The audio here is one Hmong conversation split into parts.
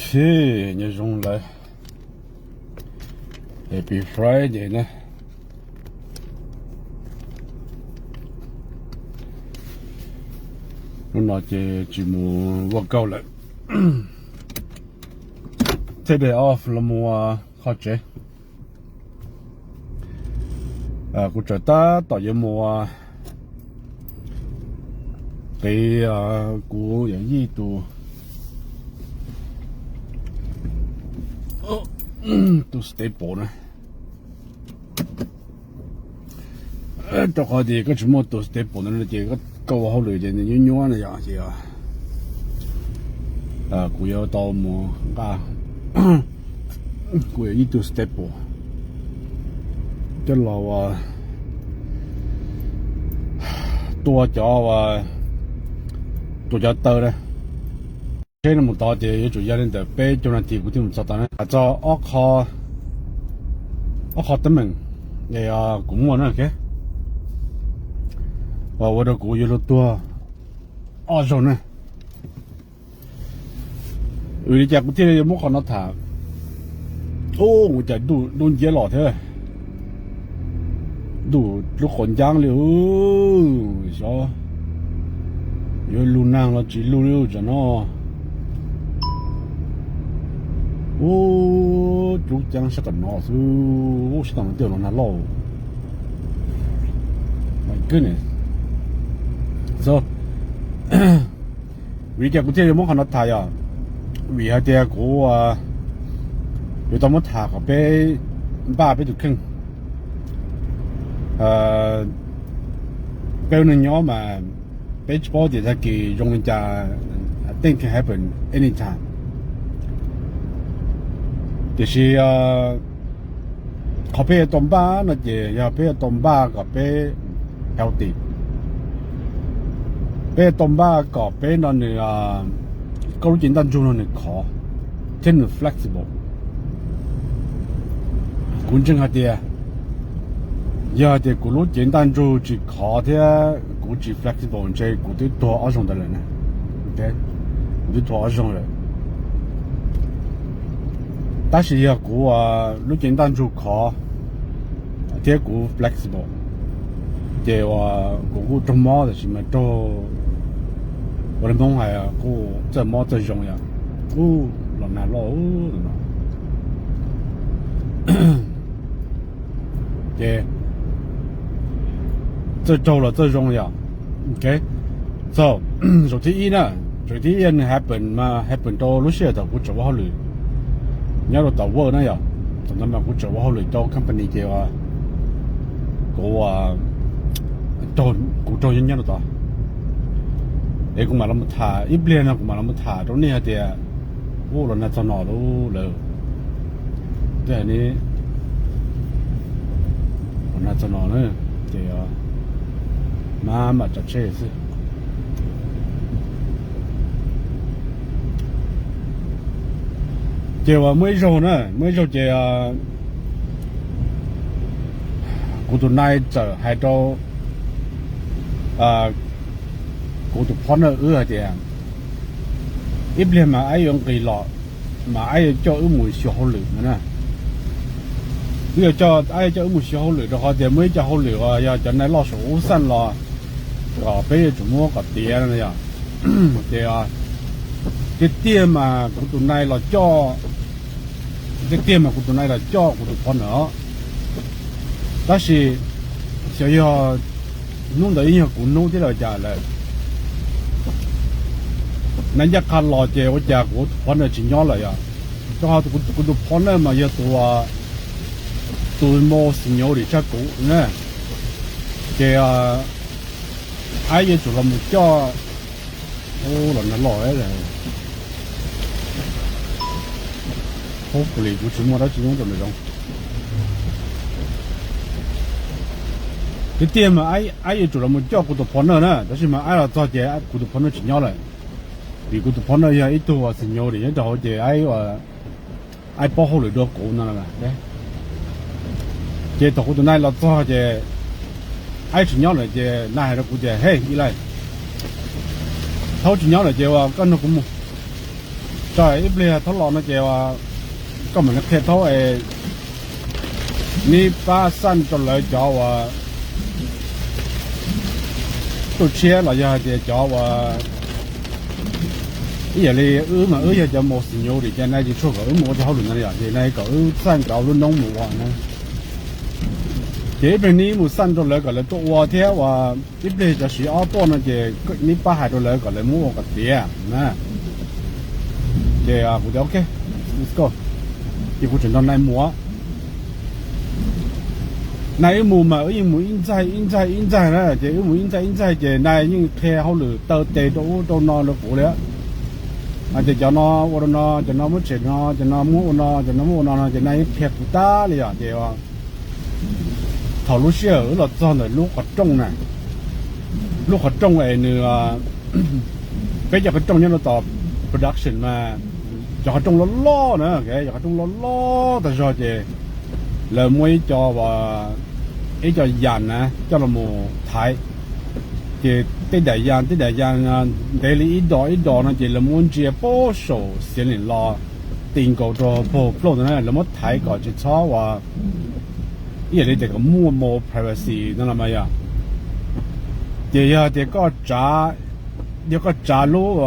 Ok, nyob zoo lawm. Happy Friday na. Hnub no ces tsis mus workout lawm. Take day off los mus kho tsev. Kuv tseem tab tom yuav mus qiv kuv yawm yij tus, tus staple na. Rau qhov tias koj tsis muaj tus staple ntawd no ces koj ua hauj lwm ces nws nyuab nyuab no yom, ces kuv yuav tau mus nqa kuv yawm yij tus staple coj los ua, tua cov, tua cov taw na. Tsheb no mus tod ces yuav tsum yog li ntawm peb caug nas this kuv thiaj mus txog tod na. Txog ob qho teeb meem es kuv muaj na, uas ua rau kuv yuav luag tuag ob zaug na. Vim li cas kuv thiaj li yuav muab qhov no tham? Ub, ua cas ntuj nciab los thiab, ntuj lub qhov ncab li, xyov yuav lug nag los tsis lug li tsam no. Ub, cub ceeb sab tom no xwb, sab tom no twb los nag loj. My goodness. So, vim li cas kuv thiaj li muab qhov no tham yom? Vim hais tias kuv yuav tau muab tham kom peb npaj peb tus kheej. Peb ua neeg nyob mas peb tsis paub tias tag kis zoo li cas, things can happen anytime. Tiam sis qhov peb yuav tau npaj no ces yog peb yuav tau npaj kom peb healthy, peb yuav tau npaj kom peb no nws, koj lub cev ntaj ntsug no nws khov thiab nws flexible. Kuv ntseeg hais tias yog hais tias kuv lub cev ntaj ntsug tsis khov thiab kuv tsis flexible ntshe kuv twb tuag ob zaug ntawd lawm na. Kuv twb tuag ob zaug lawm. Tab sis yog kuv lub cev ntaj ntsug khov thiab kuv flexible, ces uas kuv kuj raug mob, tab sis mas raug, ua li Hmoob hais kuj txawj mob txawj zoo yom. Ub, los nag loj no. Ces txawj raug los txawj zoo yom. Ok, so, zaum thib ib na, zaum thib ib nws happen mas happen rau lub sij hawm thaum kuv tseem ua hauj lwm nyob rau tom work na yom. Thaum ntawd mas kuv tseem ua hauj lwm rau company ces kuv, kuv raug nyob nyob rau tod. Es kuv mam los tham ib pliag no kuv mam los tham rau nej hais tias, ub, los nag txog no lawm. Tej ne, los nag txog no na, ces mam mam tsav tsheb xwb. Ces uas muaj ib zaug na, muaj ib zaug ces kuv tus nai txawm hais rau kuv tus partner wb hais tias, ib pliag mas aib yuav nqis los mas aib yuav coj wb mus xyuas hauj lwm no na. Wb yuav coj, aib yuav coj wb mus xyuas hauj lwm rau qhov tias muaj ib co hauj lwm uas yog cov nai loj saum ub xaj los kom peb yuav tsum muab kom tiav no yom. Ces tiag tiag mas kuv tus nai los coj, tiag tiag mas kuv tus nai los coj kuv tus partner os. Tab sis xyov yog hnub ntawd yeej yog kuv hnub thiab los cas lawm, nai ncaj qha los ces ua cas kuv tus partner tsis nyob lawm yom. Rau qhov kuv tus partner mas yog tus, tus most senior tshaj kuv na. Ces aib yuav tsum los mus coj, ub, los nag loj, hopefully kuv tsis muaj dab tsi nyob rau nws zoo. Tiag tiag mas aib yuav tsum los mus coj kuv tus partner na, tab sis mas aib los txog ces kuv tus partner tsis nyob lawm. Vim kuv tus partner yog ib tug uas senior nyob rau hauv ces aib, aib paub hauj lwm dua kuv no. Ces thaum kuv tus nai los txog ces aib tsis nyob lawm ces nai hais rau kuv tias, Hey, Eli, thaub tsis nyob lawm ces uas koj nrog kuv mus. Tso ib pliag thaub los no ces koj mam li qhia thaub es neb pab xaj rau lawv cov uas tuaj tshiab los yog hais tias cov uas ib yam li wb mas wb yog cov mus xim nyuv dim ces nai tsis tshua kom wb mus ua cov hauj lwm no yom, ces nai kom wb xaj cov lub noob mus ua na. Ces ib pliag neb mus xaj rau lawv kom lawv tuaj ua thiab uas ib pliag cov siv ob tuaj no ces neb pab hais rau lawv kom lawv muab ua kom tiav na. Ces kuv tias ok, let's go. Ces kuv tseem nrog nai mus. Nai wb mus mas wb yeej mus ib ntxaig ib ntxaig ib ntxaig na, ces wb mus ib ntxaig ib ntxaig ces nai yeej qhia hauj lwm taw tes rau ub rau no rau kuv li. Hais tias cov no ua rau no, cov no muab tshem no, cov no muab ua no, cov no muab ua no no ces nai yeej qhia kuv tag li yom. Ces thaum lub sij hawm wb los txog ntawm lub qhov rooj na, lub qhov rooj es nws, peb cov qhov rooj nyob rau tom production mas cov qhov rooj loj loj na, cov qhov rooj loj loj tag zog ces lawv muab ib co, ib co yas na coj los mus thaiv. Ces tej daim yas tej daim yas ntev li ib dos ib dos no ces lawv muab ntsia puag saum ceiling los ti nkaus rau pag plooj ntawd na, lawv muab thaiv kom tsis txhob uas ib yam li tias kom muaj more privacy no los mas yog. Ces yog tias koj tsav, yog koj tsav lub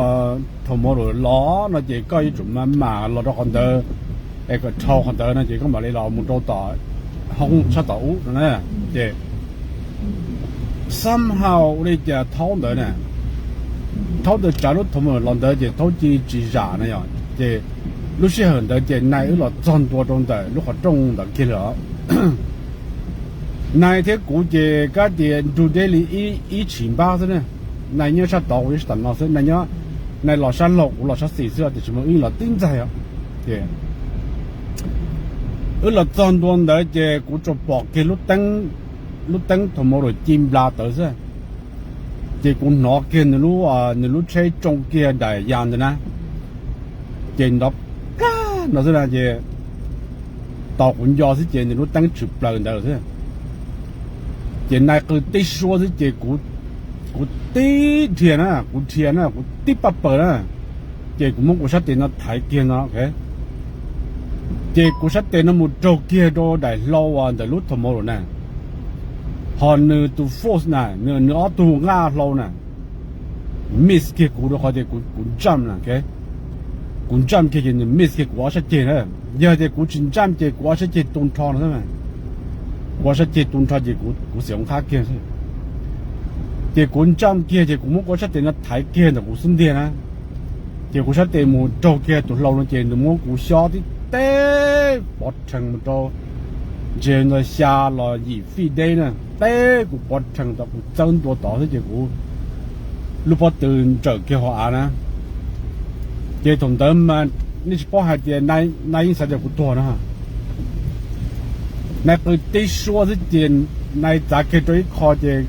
tomorrow los no ces koj yuav tsum mam mam los rau qhov ntawd es kom dhau qhov ntawd no ces koj mam li los mus rau tom hoob sab tom ub no na. Ces somehow ua li cas thaub ntawd na, thaub ntawd tsav lub tomorrow los ntawd ces thaub cia li tsis zam na yom. Ces lub sij hawm ntawd ces nai wb los txog ntua rau ntawm lub qhov rooj ntawd kiag li os. Nai thiab kuv ces kab tias nrug deb li ib tshim npab xwb na. Nai nyob sab tod kuv nyob sab tom no xwb, nai nyob, nai los sab laug kuv los sab xis xwb tiam sis mas wb los tib ntxaig os. Ces wb los txog ntua ntawd ces kuv tsuas pom kiag lub teeb tomorrow ci nplas tawv xwb. Ces kuv hnov kiag nws lub, nws lub tsheb tsoo kiag daim yas ntawd na, ces nrov plab no xwb na ces tos kuv nco xwb ces nws lub teeb tshwm plaws ntawd xwb. Ces nai qw tib suab xwb ces kuv tib dhia na, kuv dhia na, kuv tib paj paws na, ces kuv muab kuv sab tes no thaiv kiag no. Ces kuv sab tes no mus raug kiag rau daim hlau uas ntawm lub tomorrow na, ho nws tus force na, nws ob tug nqaj hlau na miss kiag kuv rau qhov tias kuv jump na, kuv jump kiag ces nws miss kiag kuv ob sab ceg na. Yog tias kuv tsis jump ces kuv ob sab ceg tu nrho no xwb, kuv ob sab ceg tu nrho ces kuv xiv hauv qab kiag xwb. Ces kuv jump kiag ces kuv muab kuv ob sab tes no thaiv kiag ntawm kuv xub ntiag na, ces kuv sab tes mus raug kiag tus hlau no ces nws muab kuv xyob tib teb pov rhees mus rau ntshe ntawd xya los yim feet deb na, teb kuv pov rhees tod kuv txawb ntua tod xwb ces kuv lub pob tw ntsawm kiag hauv av na. Ces thaum ntawd mas nej tsis paub hais tias nai yeej xav tias kuv tuag na. Nai qw tib suab xwb ces nai txav kiag rau ib qho ces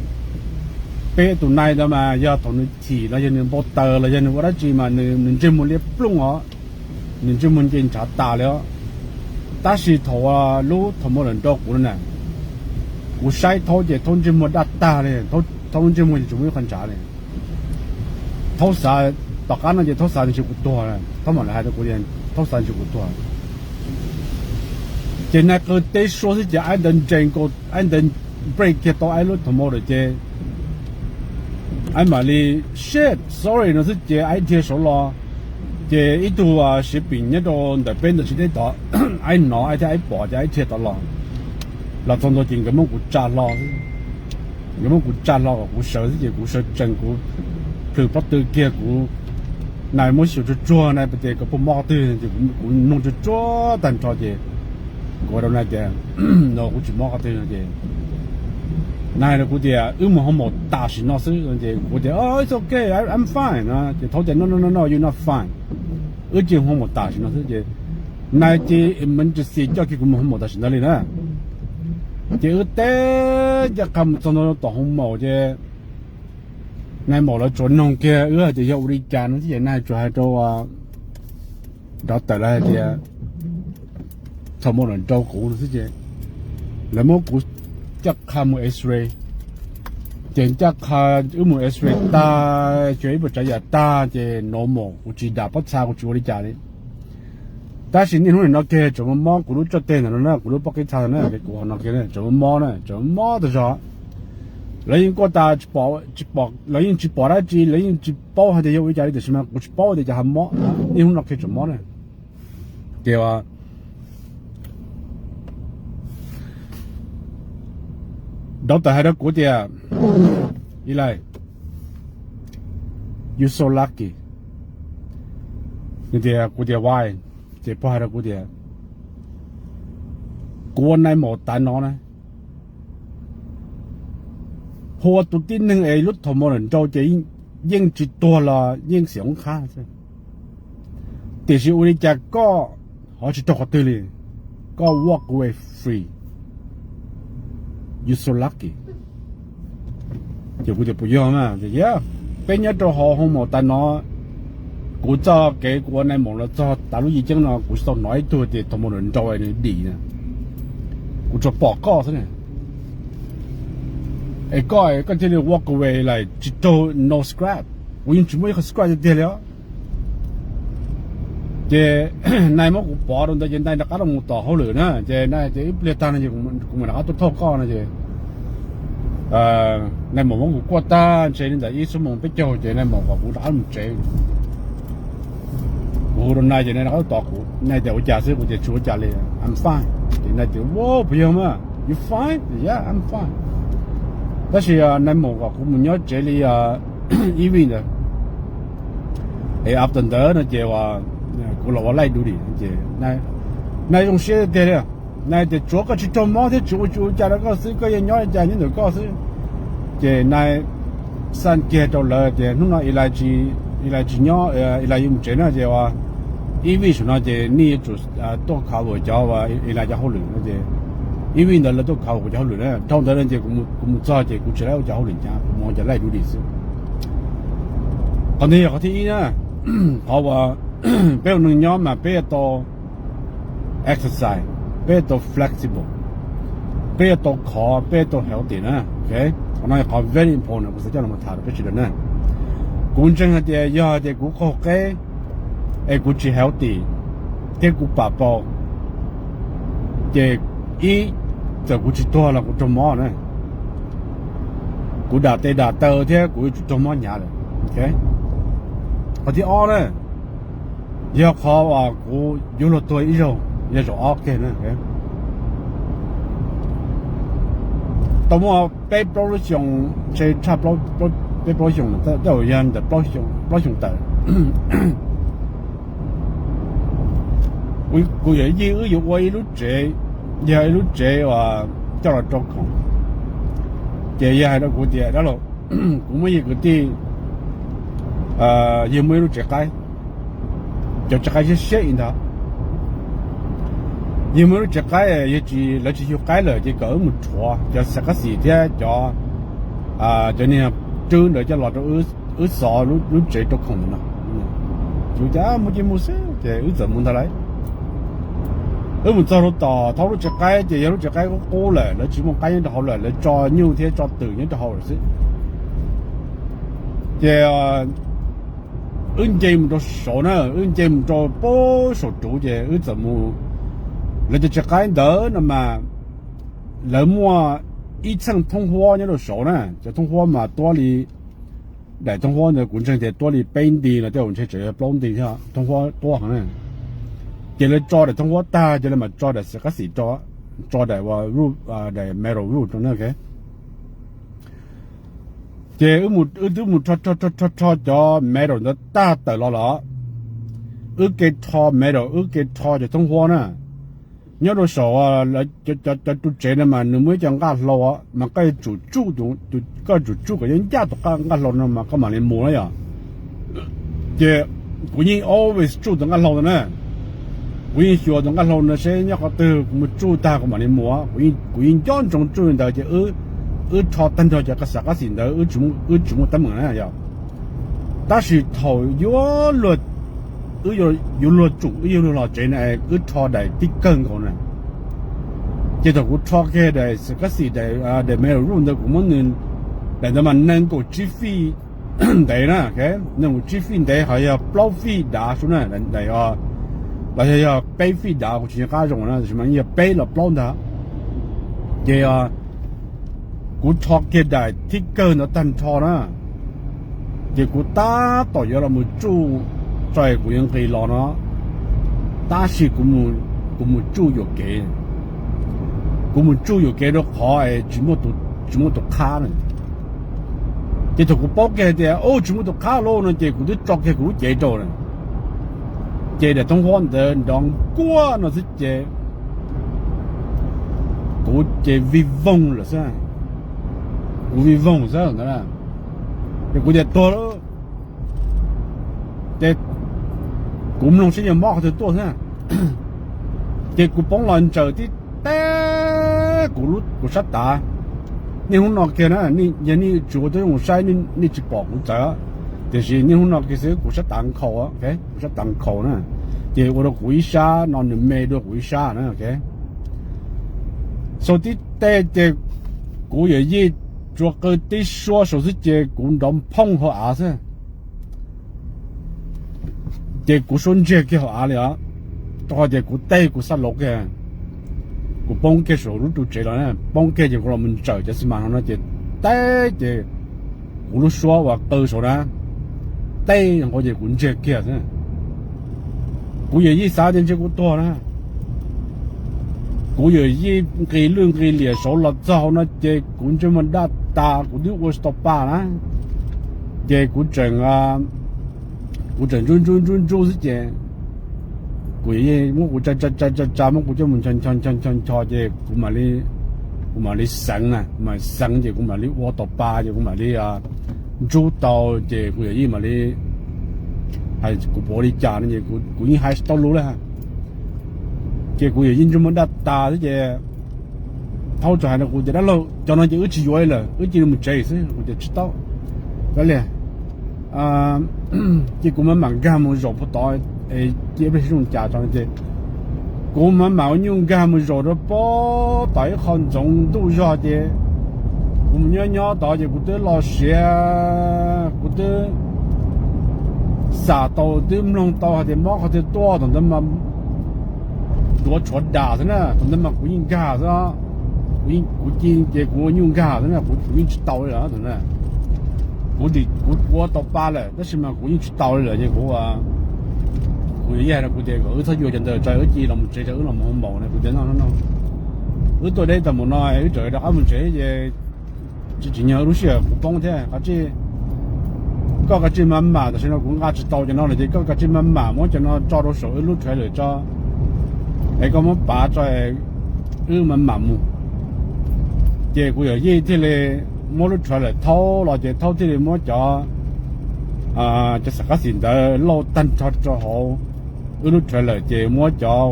peb tus nai ntawd mas yog thaum nws chim los yog nws npau taws los yog nws ua dab tsi mas nws ntsej muag liab plooj os, nws ntsej muag nce ntshav tas li os. Tab sis thaum lub tomorrow nrau kuv no na, kuv saib thaub ces thaub ntsej muag daj tag li, thaub ntsej muag ces tsis muaj ib qho ntshav li. Thaub xav, tom qab no ces thaub xav ntshe kuv tuag, thaub mam li hais rau kuv tias thaub xav ntshe kuv tuag. Ces nai qw tib suab xwb ces aib ntawd nres nkaus, aib ntawd break kiag tau aib lub tomorrow ces aib mam li shit sorry no xwb ces aib dhia saud los. Ces ib tug shipping nyob rau ntawm peb ntawd tsis deb tod, aib hnov aib thiab aib pom ces aib dhia tod los. Los txog ntua ces nkawd muab kuv tsa hlo, nkawd muab kuv tsa hlo kom kuv sawv xwb ces kuv sawv tsees kuv plhws pob tw kiag kuv, nai muab xyuas tsuag tsuag nai tias koj puas mob qhov twg ces kuv mloog tsuag tsuag tag nrho ces kuv hais rau nai tias no kuv tsis mob qhov twg no ces nai hais rau kuv tias wb mus hoo maum tam sim no xwb ces kuv tias oh it's okay, I'm fine no ces thaub tias no no no no you're not fine, wb cia hoo maum tam sim no xwb ces nai cia emergency coj kiag kuv mus hoo maum tam sim ntawd li na. Ces wb teb ncaj qha mus txog ntua tom hoo maum ces nai maum lawv tsuas noog kiag wb hais tias yog ua li cas no xwb ces nai tsuas hais rau nrov tawm lawv hais tias thaum maum lawv nrau kuv no xwb ces lawv muab kuv coj qha mus X-ray. Ces ncaj qha wb mus X-ray tag, xyuas ib puas tsav yam tag ces normal, kuv tsis dam pob txha, kuv tsis ua li cas li. Tab sis niaj hnub nim no kiag tseem mob mob kuv lub txaj teg ntawm no na, kuv lub pob qib txha no na, kuv qhov no kiag tseem mob na, tseem mob tas zog. Lawv yeej kuaj tas, lawv yeej tsis pom dab tsi, lawv yeej tsis paub hais tias yog ua li cas li, tiam sis mas kuv tsis paub tias cas ho mob, niaj hnub no kiag tseem mob na. Ces doctor hais rau kuv tias, Eli, you so lucky. Nws tias, kuv tias why? Ces pog hais rau kuv tias, kuv ua nai maum tas no na, hu ua tus tib neeg es lub thaum maum lawm nrau ces yeej tsis tuag los yeej xiam oob qhab xwb. Tiam sis ua li cas koj ho tsis raug qhov twg li, koj walk away free, you so lucky. Ces kuv tias puas yog na, peb nyob rau hauv hoo maum tas no, kuv txoj kev kuv ua nai maum los txog tas lub yim ceeb no kuv tsis tau hnov ib tug tias thaum maum lawm nrau nws dim na, kuv tsuas pom koj xwb na. Es koj, koj thiaj li walk away lawm tsis raug no scratch, kuv yeej tsis muaj ib qho scratch tiag tiag li os. Ces nai muab kuv pov rau ntawd ces nai rov qab los mus tom hauj lwm na, ces nai tias ib pliag tag no ces kuv mam rov qab tuaj thauj koj no ces nai mam muab kuv kuaj tag ntshe li ntawm ib xuab moos peb caug ces nai mam kom kuv rov qab mus tsev. Kuv hu rau nai ces nai rov qab tos kuv, nai tias ua cas xwb, kuv tias tsis ua cas li, I'm fine. Ces nai tias, wow, puas yog mas, you fine? Yeah, I'm fine. Tab sis nai mam kom kuv mus nyob tsev li ib vij ntawd, es after ntawd no ces kuv los ua light duty ces nai zoo siab tiag tiag li. Nai tias tsuav koj tsis raug mob thiab tsis ua tsis ua cas rau koj xwb, koj yeej nyob li cas nyob ntawm koj xwb. Ces nai xaj kiag rau lawv tias hnub no Eli tsis nyob, Eli yuav mus tsev na ces ib vij saum no ces nej yuav tsum tuaj cover cov, Eli cov hauj lwm no ces ib vij ntawd lawv tuaj cover kuv cov hauj lwm na. Dhau ntawd no ces kuv mus txog ces kuv tsis tau ua cov hauj lwm cas, kuv mus ua cov light duty xwb. Qhov ntawd yog qhov thib ib na. Qhov uas peb ua neeg nyob mas peb yuav tau exercise, peb yuav tau flexible, peb yuav tau khov, peb yuav tau healthy na. Qhov no yog qhov very important kuv xav coj los tham rau peb sawv daws na. Kuv ntseeg hais tias yog hais tias kuv qaug qeb es kuv tsis healthy thiab kuv pam pau, ces ib, txawm kuv tsis tuag los kuv raug mob na, kuv dam tes dam taw thiab kuv yuav tsum raug mob hnyav lawm. Qhov thib ob na, yog qhov uas kuv yuav luag tuag ib zaug, yog zaum ob kiag na. Tau muaj peb plaub lub xyoo, ntshe tshaj peb plaub xyoo, tej zaum yog ntawm plaub xyoo tawm, kuv yawm yij wb yuav ua ib lub tsev, yog ib lub tsev uas coj los rau khoom. Ces yawg hais rau kuv tias, dab laug, kuv muaj ib kwv tij, yawg muaj ib lub tsev qaib, cov tsev qaib siab siab ib ntag. Yawg muaj ib lub tsev qaib, yawg tsis, lawv tsis xyu qaib lawm ces kom wb mus rhuav cov xav qab xim thiab cov, cov niag rwb ntawd coj los rau wb xov lub tsev rau khoom ntawm no. Kuv tias muaj ces mus xwb ces wb txawm mus ntag lauj. Wb mus txog rau tom thaum lub tsev qaib ces yog lub tsev qaib qub qub lawm, lawv tsis muaj qaib nyob rau hauv lawm, lawv tso nyuj thiab tso twm nyob rau hauv lawm xwb. Ces wb nce mus rau saud na, wb nce mus rau pem saum ruv ces wb txawm mus, lawv cov tsev qaib ntawd no mas lawv muaj ib txheej thoob huab nyob rau saud na, cov thoob huab mas tuab li, daim thoob huab ntawd kuv ntseeg tias tuab li peb nti no tej zaum ntshe tseem yog plaub nti thiab, thoob huab tuab heev na. Ces lawv tso daim thoob huab tag ces lawv mam tso daim xav qab xim, tso daim, daim metal roof rau na. Ces wb twb mus rho rho rho cov metal ntawd tag tawm los lawm, wb ke rho metal, wb ke rho cov thoob huab na. Nyob rau saum cov ru tsev no mas nws muaj ib co nqaj hlau mas koj yuav tsum tsuj, koj yuav tsum tsuj kom nyob ncaj tus nqaj hlau no mas koj mam li mus na yom. Ces kuv yeej always tsuj tus nqaj hlau ntawd na. Kuv yeej xyuas tus nqaj hlau no seb nyob qhov twg, kuv mus tsuj tag kuv mam li mus. Kuv yeej nco ntsoov tsuj li ntawd ces wb rho tag nrho cov xav qab xim ntawd, wb tsis muaj teeb meem na yom. Tab sis thaum yuav luag, wb yuav luag tsum, wb yuav luag los tsev na, wb rho daim tib kawg nkaus na. Ces thaum kuv rho kiag daim xav qab xim, daim metal roof ntawd kuv muab nws Daim ntawd mas nees nkaum tsib fij ntev na, nees nkaum tsib fij ntev, ho yog plaub fij dav sub na, los yog, yog peb fij dav kuv tsis nco qab zoo na, tab sis mas yog peb los plaub ntag. Ces kuv rho kiag daim thib kawg ntawd tag nrho na, ces kuv tab tom yuav los mus tsuj tso es kuv yuav nqis los no, tab sis kuv mus tsuj yuam kev, kuv mus tsuj yuam kev rau qhov es tsis muaj tus qhab na. Ces thaum kuv paub kiag tias ub tsis muaj tus qhab lauj no ces kuv twb tso kiag kuv lub cev rau na. Ces daim thoob huab ntawd nrov nkuaj no xwb ces kuv ces vij voog lawm xwb, kuv vij voog xwb ntawd. Ces kuv tias tuag lawm, ces kuv mloog saib yog mob qhov twg tuaj xwb. Ces kuv poob los ntsaws tib teb kuv sab tav. Niaj hnub no kiag na, yog nej tsis ua tib zoo saib nej tsis pom kuv txawv, tiam sis niaj hnub no kiag xwb kuv sab tav nkhaus, kuv sab tav nkhaus na, ces ua rau kuv ib sab no nws me dua kuv ib sab na. Saum tib teg ces kuv yawm yij tsuas qw tib suab saud xwb ces kuv nrov phooj hauv av xwb. Ces kuv suab ntsiag kiag hauv av li os, rau qhov tias kuv teb kuv xab laus kiag, kuv poob kiag saum lub ru tsev los, poob kiag ces kuv los mus ntsawm cov xi mas no no ces teb ces kuv lub suab uas qw saud na, teb nqua ces kuv ntsiag kiag xwb. Kuv yawm yij xav tias ntshe kuv tuag na. Kuv yawm yij nqis lwj nqis liam saud los txog hauv no ces kuv ntsej muag daj tas kuv twb ua tsis tau pa na. Ces kuv tseem, kuv tseem ntsub ntsub ntsub ntsub xwb ces kuv yawm yij muab kuv tsa tsa tsa tsa muab kuv coj mus ncho ncho ncho ncho ces kuv mam li xeev na, kuv mam xeev ces kuv mam li ua tau pa ces kuv mam li ntsub tau ces kuv yawm yij mam li hais kuv puas ua li cas no ces kuv yeej hais tsis tau lus li. Ces kuv yawm yij ntsej muag daj tas xwb ces thaub txawm hais rau kuv tias dab laug cov no ces wb tsis yuav li lawm, wb cia li mus tsev xwb. Kuv tias tsis tau, kav liam. Ces kuv mam mam nkag mus zaum puag tod, cia peb sib zoo cas tso ces kuv mam mam ua nyuj nkag mus zaum rau puag tod ib qho ntxoov ntuj zog ces kuv mus nyob nyob tod ces kuv twb los siav, kuv twb xam tau twb mloog tau hais tias mob qhov twg tuaj, thaum ntawd mas duav tshuav dam xwb na, thaum ntawd mas kuv yeej nkag xwb, kuv ci ces kuv ua nyuj nkag xwb na, kuv yeej tsis tau li lawm thaum ntawd. Kuv ua tau pa lawm tab sis mas kuv yeej tsis tau li lawm ces kuv, kuv yawm yij hais rau kuv tias kom wb txhob yuav cov ntawd tso, wb cia li los mus tsev, wb los mus hauv npaum na, kuv tias no no no, wb tuaj deb tau npaum no wb tseem rov qab mus tsev ces tsis tsim nyog wb lub sij hawm kuv poob thiab. Koj kav tsij mam mam, tam sim no kuv nqa tsis tau cov no lawm ces koj kav tsij mam mam muab cov no tso rau saum wb lub trailer tso es koj muab pav tso, wb mam mam mus. Ces kuv yawm yij thiaj li muab lub trailer thaub los ces thaub thiaj li muab cov, cov xam qab xim ntawd lauj tag nrho rau hauv wb lub trailer ces muab cov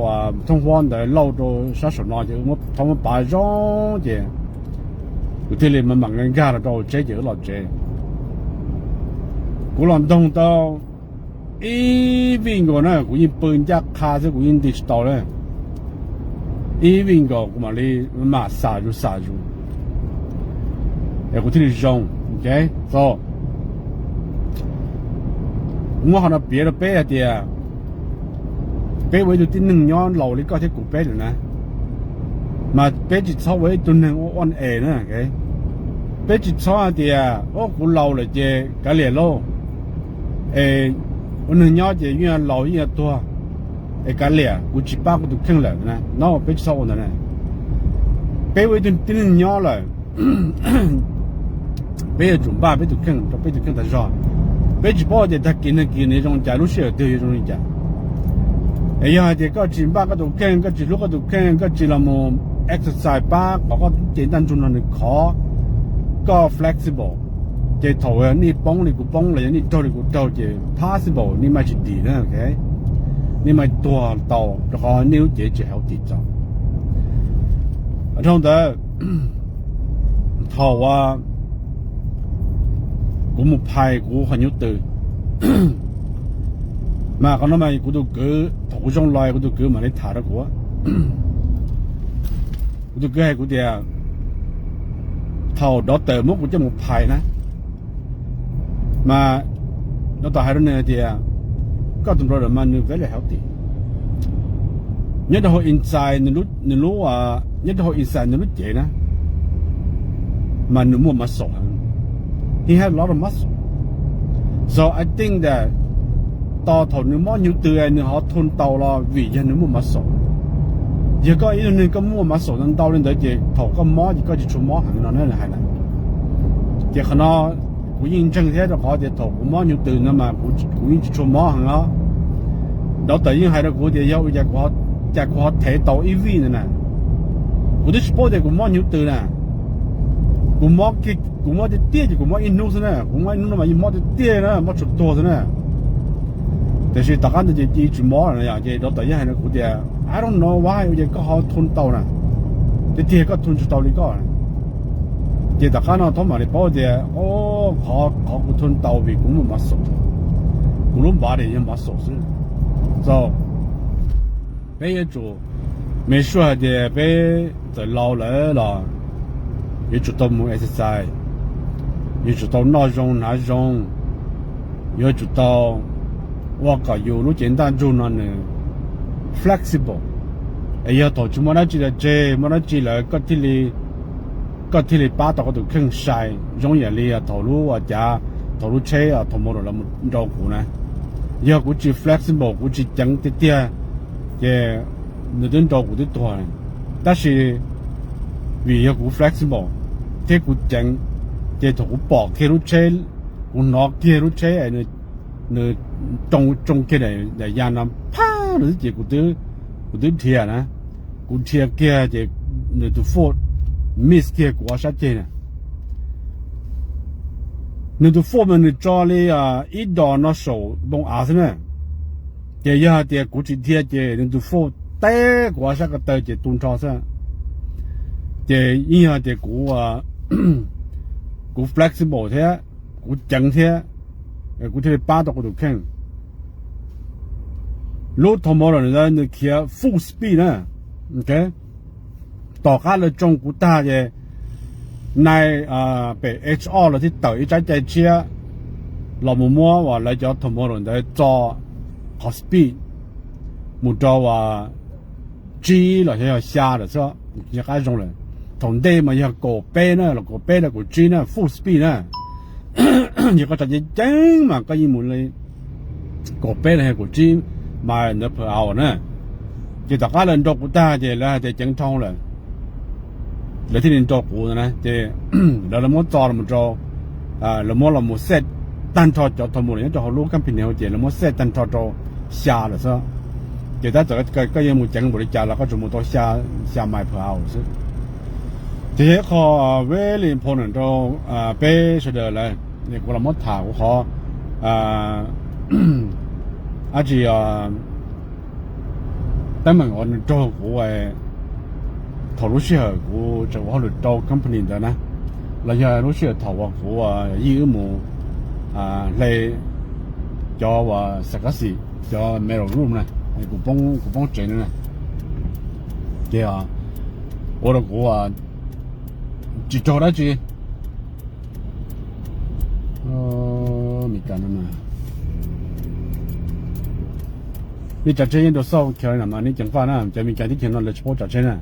thoob huab ntawd lauj rau sab saum no ces thaub muab pav zoo ces kuv thiaj li mam mam nkag los rau hauv tsev ces wb los tsev. Kuv los ntoog tau ib vij nkaus na, kuv yeej pw ncaj qha xwb, kuv yeej nti tsis tau li. Ib vij nkaus kuv mam li mam xam zus xam zus es kuv thiaj li zoo. Kuv muab qhov no piav rau peb hais tias peb ua ib tug tib neeg nyob laus li koj thiab kuv peb lawm na, mas peb tsis txhob ua ib tug neeg ua ua es na. Peb tsis txhob hais tias o kuv laus lawm ces kav liam lauj, es ua neeg nyob ces yeej yuav laus yeej yuav tuag, es kav liam kuv tsis pab kuv tus kheej lawm na. No peb tsis txhob ua ntawd na. Peb ua ib tug tib neeg nyob lawm, peb yuav tsum npaj peb tus kheej rau peb tus kheej tas zog. Peb tsis paub tias tag kis nag kis nws zoo li cas, lub sij hawm twg yuav zoo li cas. Es yog hais tias koj tsis npaj koj tus kheej, koj tsis hlub koj tus kheej, koj tsis los mus exercise pab kom koj lub cev ntaj ntsug no nws khov, koj flexible, ces thaum nej poob li kuv poob los yog nej raug li kuv raug ces possible nej mam tsis dim na, nej mam tuag tau rau qhov nej lub cev tsis healthy txaus. Dhau ntawd, thaum uas kuv mus phais kuv qhov nyuj tws, mas qhov no mas kuv tus kwv, thaum kuv zoo los kuv tus kwv mam li tham rau kuv. Kuv tus kwv hais kuv tias, Thaum doctor muab kuv coj mus phais na, mas doctor hais rau nws hais tias, koj tus brother mas nws very healthy. Nyob rau hauv inside nws lub, nws lub, nyob rau hauv inside nws lub cev na, mas nws muaj muscle heev. He has a lot of muscle. So I think that tos thaum nws mob hnyuv tws nws ho thun tau los vim yog nws muaj muscle. Yog koj ib tug neeg koj muaj muscle ntau li ntawd ces thaum koj mob ces koj tsis tshua mob heev no na, hais na. Ces qhov no kuv yeej ntseeg thiab, rau qhov tias thaum kuv mob hnyuv tws no mas kuv yeej tsis tshua mob heev os. Doctor yeej hais rau kuv tias yog ua cas kuv, cas kuv ho thev tau ib vij ntawd na. Kuv twb tsis paub tias kuv mob hnyuv tws na. Kuv mob, kuv mob tiag tiag ces kuv mob ib hnub xwb na, kuv mob ib hnub no mas yeej mob tiag tiag na, mob tsuas tuag xwb na. Tiam sis tom qab ntawd ces cia tsis mob lawm no yom, ces doctor yeej hais rau kuv tias, I don't know why, ua cas koj ho thun tau na. Tiag tiag koj thun tsis tau li koj. Ces tom qab no thaum mam li paub tias, o, qhov, qhov kuv thun tau vim kuv muaj muscle, kuv lub body yog muscle xwb. So peb yuav tsum make sure hais tias peb txawm laus lawm los yuav tsum tau mus exercise, yuav tsum tau noj zoo hnav zoo, yuav tsum tau ua kom yus lub cev ntaj ntsug no nws flexible. Es yog thaum tsis muaj dab tsi los tseg, muaj dab tsi lawm koj thiaj li, koj thiaj li pab tau koj tus kheej sai zoo yam li thaum lub cav, thaum lub tsheb thaum mus rau los nrau kuv na. Yog kuv tsis flexible, kuv tsis ceev tiag tiag, ces nws twb nrau kuv twb tuag. Tab sis vim yog kuv flexible thiab kuv ceev, ces thaum kuv pom kiag lub tsheb, kuv hnov kiag lub tsheb nws tsoo kiag daim ya no phaj no xwb ces kuv twb dhia na. Kuv dhia kiag ces nws tus foot miss kiag kuv ob sab ceg na. Nws tus foot mas nws tso li ib dos no saum npoo av xwb na. Ces yog hais tias kuv tsis dhia ces nws tus foot teb kuv ob sab ko taw ces tu nrho xwb. Ces yeej yog tias kuv, kuv flexible thiab, kuv ceev thiab, kuv thiaj li pab tau kuv tus kheej. Lub thau mov lawm ntawd nws khiav full speed na. Tom qab lawv tsoo kuv tag ces nai pem H O lawv thiaj tawm ib tsab cai tshiab los mus muab uas lawv cov thau mov lawm ntawd txo qhov speed mus rau uas tsib los xyov yog xya lawm xwb, qab zoo lawm. Thaum ntej mas yog kaum peb na, los kaum peb los kaum tsib na, full speed na. Yog koj tso ceev ceev mas koj yeej mus li kaum peb los yog kaum tsib mile per hour na. Ces tom qab lawv nrau kuv tag ces lawv hais tias ceev dhau lawm, lawv thiaj li nrau kuv na. Ces lawv, lawv muab txo los rau, lawv muab los mus set tag nrho cov thau mov lawm nyob rau hauv lub company ces lawv muab set tag nrho rau xya lawm xwb. Ces tab txawm koj yuav mus ceev npaum li cas los koj tsuas mus tau xya mile per hour xwb. Ces yog ib qho very important rau peb sawv daws lawm, kuv los muab tham kuv qhov dab tsi teeb meem uas nws raug kuv thaum lub sij hawm kuv tseem ua hauj lwm rau company ntawd na, los yog lub sij hawm thaum uas kuv yij wb mus hle cov uas sarcastic, cov metal room na, kuv poob tsev na. Ces ua rau kuv tsis raug dab tsi. Meskas no, nej tsav tsheb nyob rau South Carolina mas nej ceev faj na, cov Meskas teb chaws no lawv tsis paub tsav tsheb na.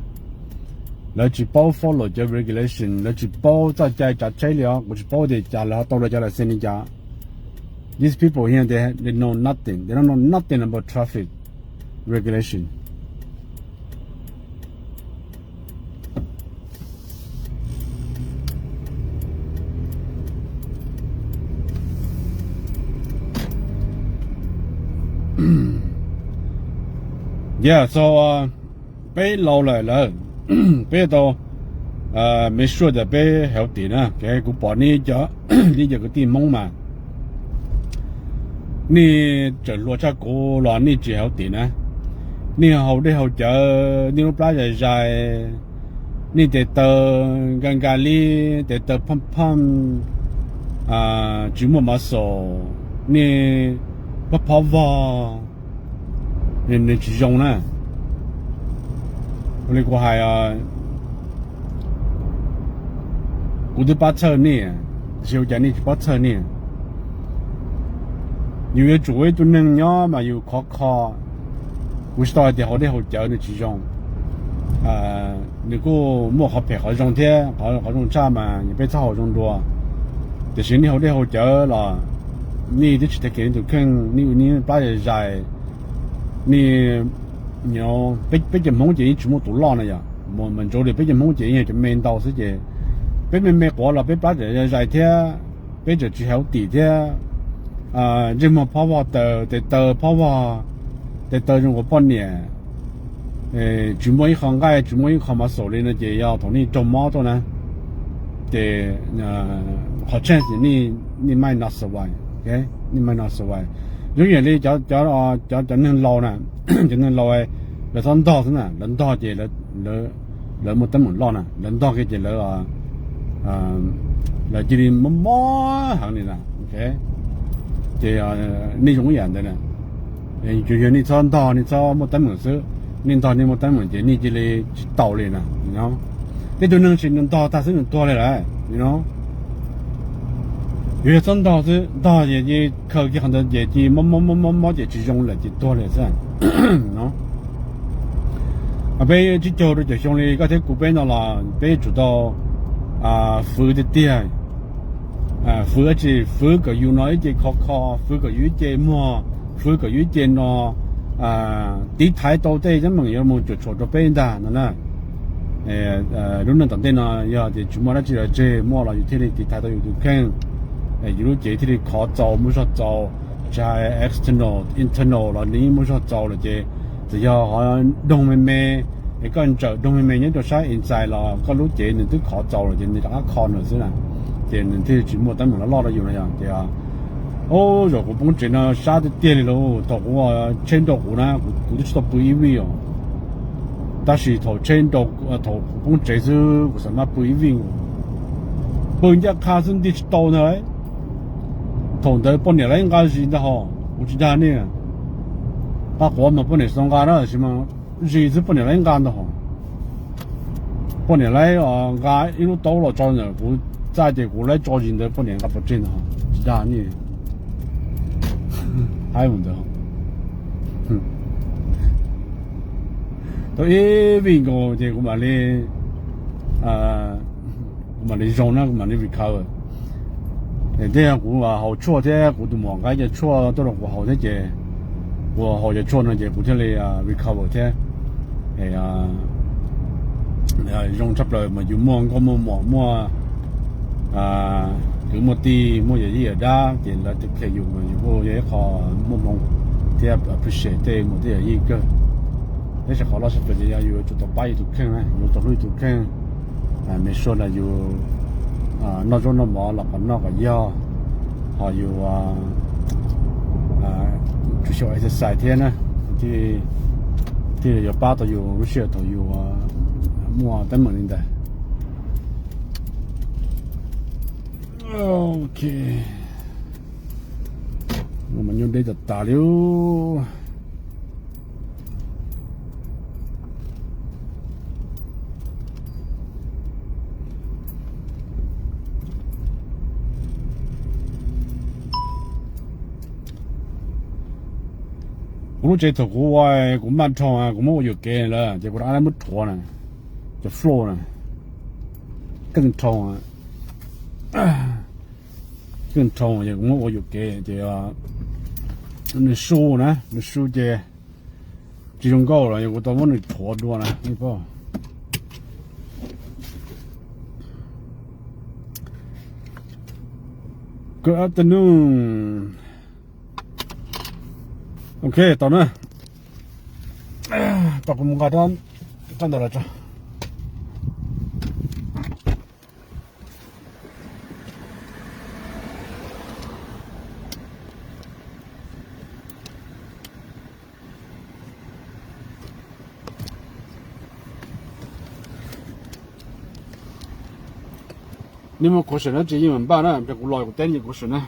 Lawv tsis paub follow cov regulation, lawv tsis paub txoj cai tsav tsheb li os. Kuv tsis paub tias cas lawv ho tau lawv cov license li cas. These people here, they, they know nothing, they don't know nothing about traffic regulation. Yeah, so peb laus lawm lawm, peb tau make sure tias peb healthy na. Kuv pom nej cov, nej cov kwv tij Hmoob mas nej tseem hluas tshaj kuv los nej tsis healthy na. Nej haus dej haus cawv, nej lub plab zais zais, nej tes taw nka nka li, tes taw phaj phaj, tsis muaj muscle, nej phob phob vog, nws tsis zoo na. Ua li kuv hais, Kuv twb pab txhawj nej, tiam sis ua cas nej tsis pab txhawj nej? Yus yuav tsum ua ib tug neeg nyob mas yus khov kho. Kuv tsis tau hais tias haus dej haus cawv nws tsis zoo, nws kuj muaj qhov phem qhov zoo thiab, qhov zoo tshaj mas yog peb txhob haus zoo dua. Tiam sis nej haus dej haus cawv los nej twb tsis tag kev nej tus kheej, nej ua nej plab zais zais. Nej, peb cov Hmoob ces yeej tsis muaj tus loj na yom, mas ntsoov tias peb cov Hmoob ces yeej yog cov me ntau xwb ces peb me me quav los peb plab zais zais thiab, peb tseem tsis hauv tim thiab. Ntsej muag phob vog taws, tes taw phob vog, tes taw zoo nkaus poj niam, tsis muaj ib qho nqaij tsis muaj ib qho muscle li no ces yog thaum nej raug mob tuaj na, ces qhov tshaj nej, nej might not survive, ok, nej might not survive. Zoo yam li cov, cov, cov neeg laus na, cov neeg laus lawv txhob ntog xwb na, lawv ntog ces lawv muaj teeb meem loj na, lawv ntog kiag ces lawv, lawv cia li mob mob heev li na, ok. Ces nej zoo ib yam ntawd na, tsuas yog nej txhob ntog nej txhob muaj teeb meem xwb, nej ntog nej muaj teeb meem ces nej cia li tsis taus li na. Tej tug neeg tsis ntog tag xwb nws tuag li lawm no. Yus yog txhob ntog xwb, ntog ces khaws kiag qhov ntawd ces cia li mob mob mob mob mob ces tsis zoo lawm ces tuag li xwb no. Peb tsib caug rau caum xyoo li koj thiab kuv peb no los peb yuav tsum tau fwv tiag tiag. Fwv dab tsi? Fwv kom yus no ib ce khov kho, fwv kom yus ib ce muag, fwv kom yus ib ce no tiv thaiv tau tej teeb meem yuav mus cuam tshuam rau peb ntag no na. Lub neej tom ntej no yog tias tsis muaj dab tsi los tseg, muaj los yus thiaj li tiv thaiv tau yus tus kheej, yus lub cev thiaj li khov txaus muaj zog txaus, tsis hais external internal los nws yeej muaj zog txaus lawm ces txawm yog ho doog me me, es koj ntsawm doog me me nyob rau sab inside los koj lub cev nws twb khov txaus lawm ces nws rov qab kho nws xwb na, ces nws thiaj tsis muaj teeb meem loj loj rau yus no yog tias, o, zaum kuv poob tsev no sab tiag tiag li lauj, thaum kuv tsheb nrau kuv na, kuv twb tsis tau pw ib vij os. Tab sis thaum tsheb nrau, thaum kuv poob tsev xwb kuv xam maj pw ib vij, pw ncaj qha xwb nti tsis tau ntag. Thaum ntawd poj niam lawv nqa zis ntag hos, kuv tsis dag nej. Qab quav mas poj niam tsis tau nqa na, tab sis mas zis xwb poj niam lawv nqa ntag hos. Poj niam lawv nqa ib lub taub los tso ntawm kuv txaj ces kuv lawv tso zis ntawd poj niam nqa pov tseg ntag hos, tsis dag nej. Haib mus ntawd. Tau ib vij nkaus ces kuv mam li, kuv mam li zoo na, kuv mam li recover. Tej kuv haus tshuaj thiab kuv tus muam nqa cov tshuaj tuaj rau kuv haus thiab ces kuv haus cov tshuaj no ces kuv thiaj li recover thiab. Zoo tshaj plaws mas yus muaj nkauj muaj muam muaj kwv muaj tij muaj yawm yij yawm dab ces lawv tus kheej yus mas yus kuj yog ib qho muaj hmoo thiab appreciate tej muam tej yawm yij kawg. Tab sis qhov loj tshaj plaws ces yog yus tsum tau pab yus tus kheej na, yus tau hlub yus tus kheej. Make sure yus noj zaub noj mov los kom noj kom yog, ho yus tsum xyaum exercise thiab na, thiaj li yuav pab tau yus lub sij hawm thaum yus muaj teeb meem li ntawd. Ok, mas nyuaj deb tas tas li. Kuv lub tsev thaum kuv ua, kuv maj dhau, kuv muab ua yuam kev lawm ces kuv rov qab muab rhuav na, cov floor na, keej dhau, keej dhau ces kuv muab ua yuam kev ces nws su na, nws su ces tsis zoo nkauj los yog kuv tau muab nws rhuav dua na. Good afternoon. Ok, tau na. Tau kuv mus nqa rab ntawd los tso. Nej muaj question dab tsi yeej meem npaj na, kuv los kuv teb nej question na.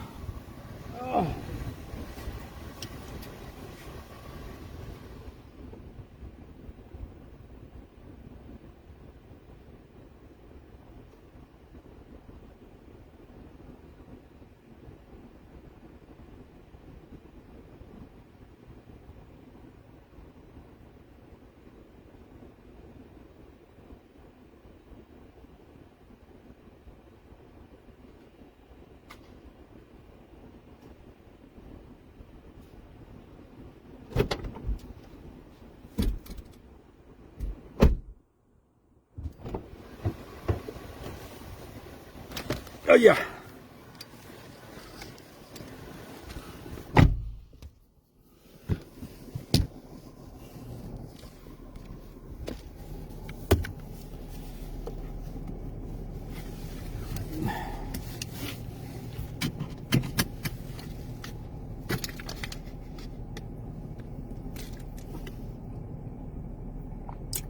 Yam.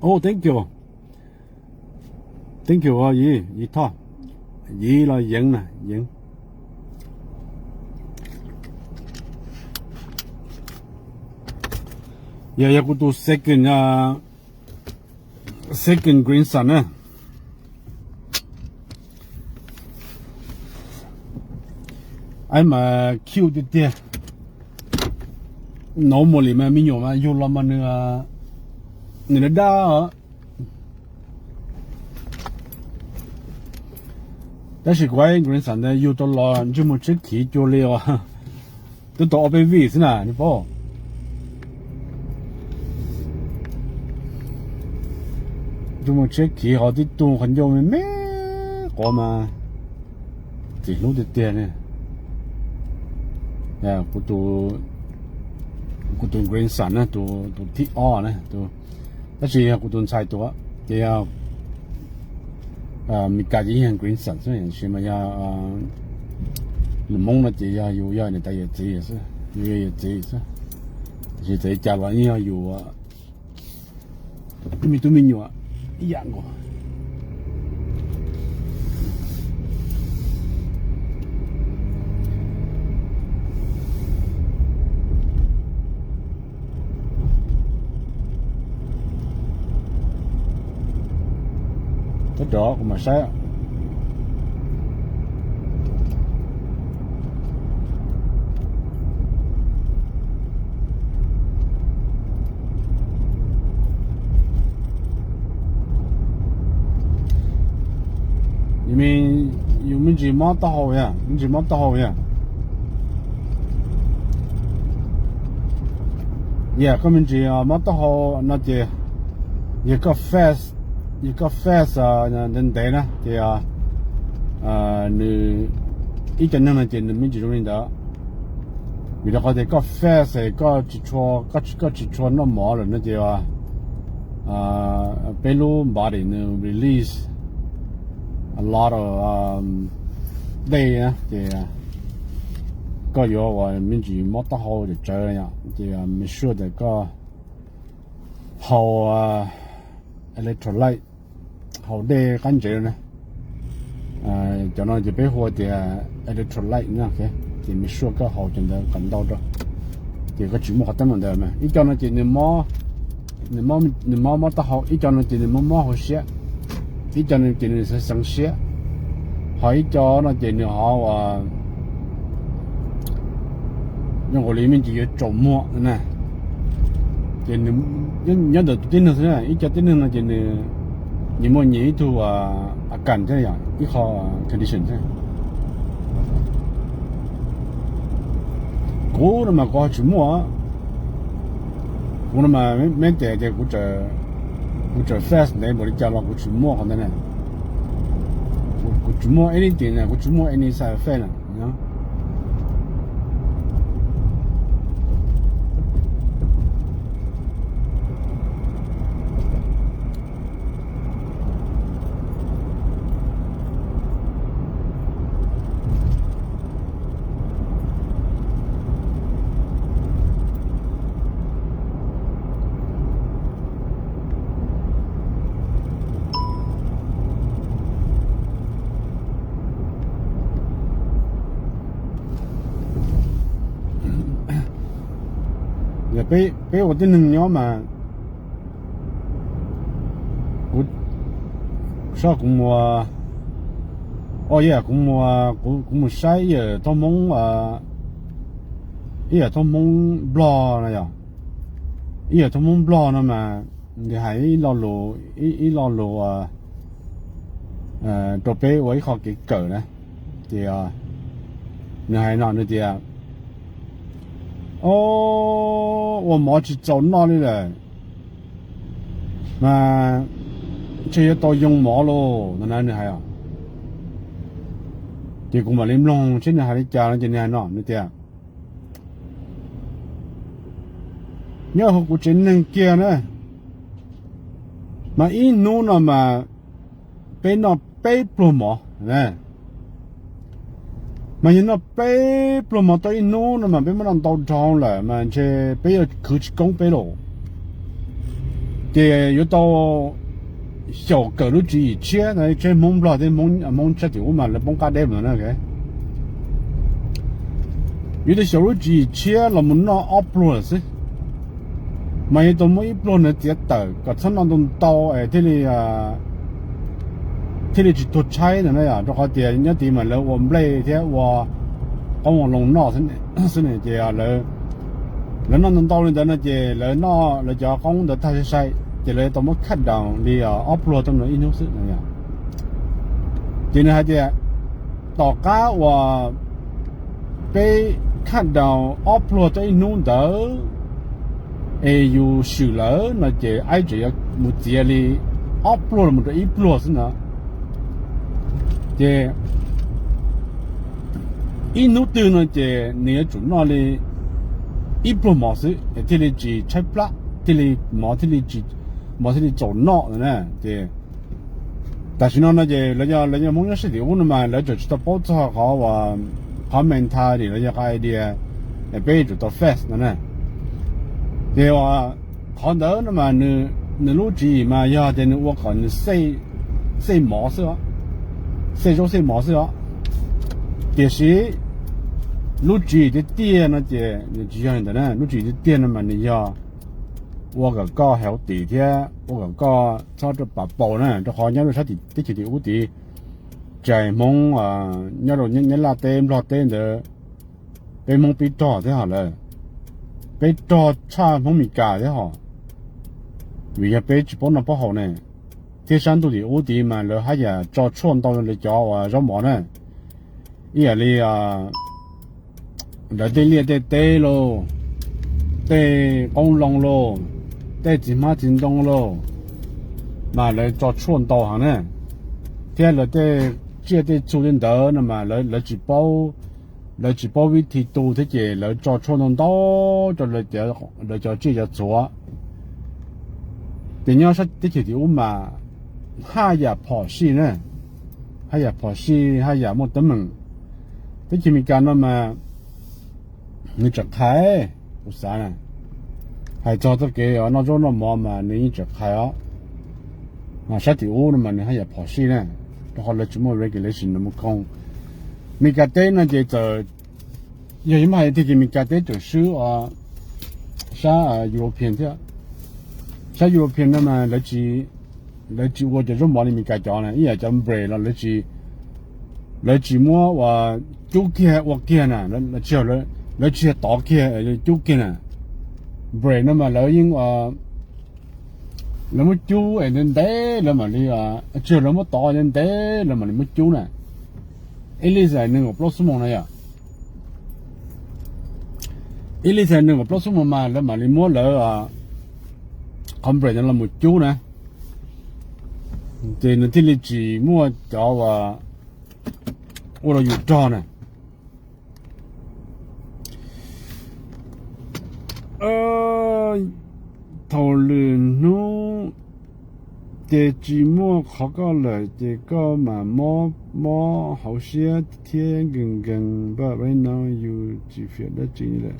Oh, thank you. Thank you, Yi, Yi Thoj. Yi los Yeev na, Yeev. Yog, yog kuv tus second, second grandson na. Aib mas cute tiag tiag. Normally mas me nyuam mas yug los mas nws, nws daj daj os. Tab sis kuv aib grandson ntawd yug tau los ntsej muag tshiab khiv cuag li os. Twb tau ob peb vij xwb na nws paub. Ntsej muag tshiab khiv ho tib tug qhov ncauj me me quav mas txim hlub tiag tiag ne. Kuv tus, kuv tus grandson na, tus thib ob na, tab sis yog kuv tus ntxhais tus, ces yog Meskas ces yeej yog grandson xwb, tab sis mas yog lus Hmoob no ces yog yus yog niam tais yawm txiv xwb, yus yog yawm txiv xwb. Tab sis txawm li cas los yeej yog yus me tub me nyuam ib yam nkaus. Tab tom kuv mam saib. Yus me ntsis mob taub hau yog, me ntsis mob taub hau yog. Yog koj me ntsis mob taub hau no ces yog koj fast, yog koj fast ntev ntev na ces nws, ib co neeg no ces nws me ntsis zoo li ntawd. Vim rau qhov tias koj fast es koj tsis tshua, koj tsis tshua noj mov lawm no ces peb lub body nws release a lot of dej na ces koj yuav ua me ntsis mob taub hau tsawv tsawv ces make sure tias koj haus electrolyte, haus dej qab ntsev na. Cov no ces peb hu tias electrolyte na, ces make sure koj haus cov ntawd kom ntau rau, ces koj tsis muaj qhov teeb meem ntawd mas. Ib co no ces nws mob, nws mob mob taub hau, ib co no ces nws mob mob hauv siab, ib co no ces nws xeev xeev siab, ho ib co no ces nws ho ua zoo nkaus li me ntsis yuav tsaus muag na. Ces nyob ntawm tus tib neeg xwb na, ib co tib neeg no ces nws, nws muaj nyias ib tug a kas thiab yom, ib qho condition thiab. Kuv no mas kuv ho tsis muaj. Kuv no mas me tes tias kuv tseem fast ntev npaum li cas los kuv tsis muaj qhov ntawd na. Kuv tsis muaj anything na, kuv tsis muaj any side effect na. Yog peb ua tib neeg nyob mas kuv, saib kuv mus, o yog kuv mus, kuv mus saib ib yawm thoob Hmoob, ib yawm thoob Hmoob Nplog no yog, ib yawm thoob Hmoob Nplog no mas nws hais ib lo lus, ib lo lus rau peb ua ib qho kev kawm na. Ces nws hais no nws tias, o, ua mov tsis txaus noj li lawm mas ntshe yuav tau yoo mov lauj no na nws hais os. Ces kuv mam li mloog seb nws hais li cas no ces nws hais no, nws tias, nyob hauv kuv tsev neeg kiag na, mas ib hnub no mas peb noj peb pluag mov. Mas yog noj peb pluag mov tau ib hnub no mas peb muab noj ntau dhau lawm mas ntshe peb yuav khwv tsis koob peb lawm. Ces yuav tau xyaum kawm lub tswv yim tshiab, tsheb Hmoob Nplog thiab Hmoob sab tim ub mas lawv poob qab deb no. Yuav tau xyaum lub tswv yim tshiab los mus noj ob pluag lawm xwb. Mas yuav tau muab ib pluag ntawd txiav tawm kom txhob noj ntau ntau es thiaj li, thiaj li tsis tuag tshaib no na, rau qhov tias nyob tid mas lawv ua nplej thiab ua qoob ua loo noj xwb ne. Ces lawv noj ntau ntau li ntawd no ces lawv noj lawv cov qoob ntawd tag sai sai, ces lawv tau muab cut down li ob pluag tau ib hnub xwb no. Ces nws hais tias tom qab uas peb cut down ob pluag tau ib hnub ntawd es yus swm lawm no ces aib tseem yuav mus txiav li ob pluag los rau ib pluag xwb no. Ces ib hnub twg no ces nws yuav tsum noj li ib pluag mov xwb es thiaj li tsis tshaib plab, thiaj li mov thiaj li tsis, mov thiaj li txaus noj no na. Ces tam sim no no ces lawv, lawv cov Hmoob nyob sab tim ub no mas lawv tseem tsis tau paub txog qhov uas qhov mentality los yog qhov idea peb yuav tsum tau face no na. Ces qhov ntawd no mas nws lub tswv yim mas yog tias nws ua kom nws xej mov xwb, xej zaub xej mov xwb os. Tiam sis lub tswv yim tiag tiag no ces nws tsis yog li ntawd na. Lub tswv yim tiag tiag no mas nws yog ua kom koj healthy thiab ua kom koj txhob rau pam paus na, rau qhov nyob rau sab teb chaws tim ub tid, tsis hais Hmoob, nyob rau Nyab Laj teb Nplog teb ntawd, peb Hmoob pib rog thiab hos lawm, peb rog tshaj Hmoob Meskas thiab hos, vim yog peb tsis paub noj paub haus ne. Thiab sab ntuj tim ub tid mas lawv haj yam tso tshuaj ntau li cov uas zaub mov na, ib yam li lawv tej liaj tej teb lauj, tej qoob loo lauj, tej txiv hmab txiv ntoo lauj, mas lawv tso tshuaj ntau heev na. Thiab lawv tej tsiaj tej txhu tej ntawd no mas lawv tsis paub, lawv tsis paub vib thi tu thiab ces lawv tso tshuaj ntau ntau rau lawv cov tsiaj cov txhu. Ces nyob sab teb chaws tim ub mas haj yam phom sij na, haj yam phom sij, haj yam muaj teeb meem. Teb chaws Amelikas no mas nws tseem qhais, kuv xav na, hais txog txoj kev noj zaub noj mov mas nws yeej tseem qhais os. Sab tim ub no mas nws haj yam phom sij na, rau qhov lawv tsis muaj regulation no mus koog. Meskas teb no ces txawm yog yuav muab hais tiag ces Meskas teb tseem swb sab European thiab. Sab European no mas lawv tsis ua cov zaub mov li Meskas cov na, ib yam cov bread los lawv tsis muab ua cub kiag ua kiag na, lawv tsis yog tov kiag, cub kiag na. Bread no mas lawv yeej, lawv muab cub es ntev ntev lawv mam li, tsis yog lawv muab tov ntev ntev lawv mam li muab cub na. Ib lij xaim nees nkaum plaub xuab moos na yom. Ib lij xaim nees nkaum plaub xuab moos mas lawv mam li muab lawv qhov bread no los mus cub na. Ces nws thiaj li tsis muaj cov uas ua rau yus rog na. Thaum lwm hnub ces tsis muaj qhov koj lawm ces koj mam mob mob hauv siab thiab nkees nkees, but right now yus tsis fiam dab tsi lawm.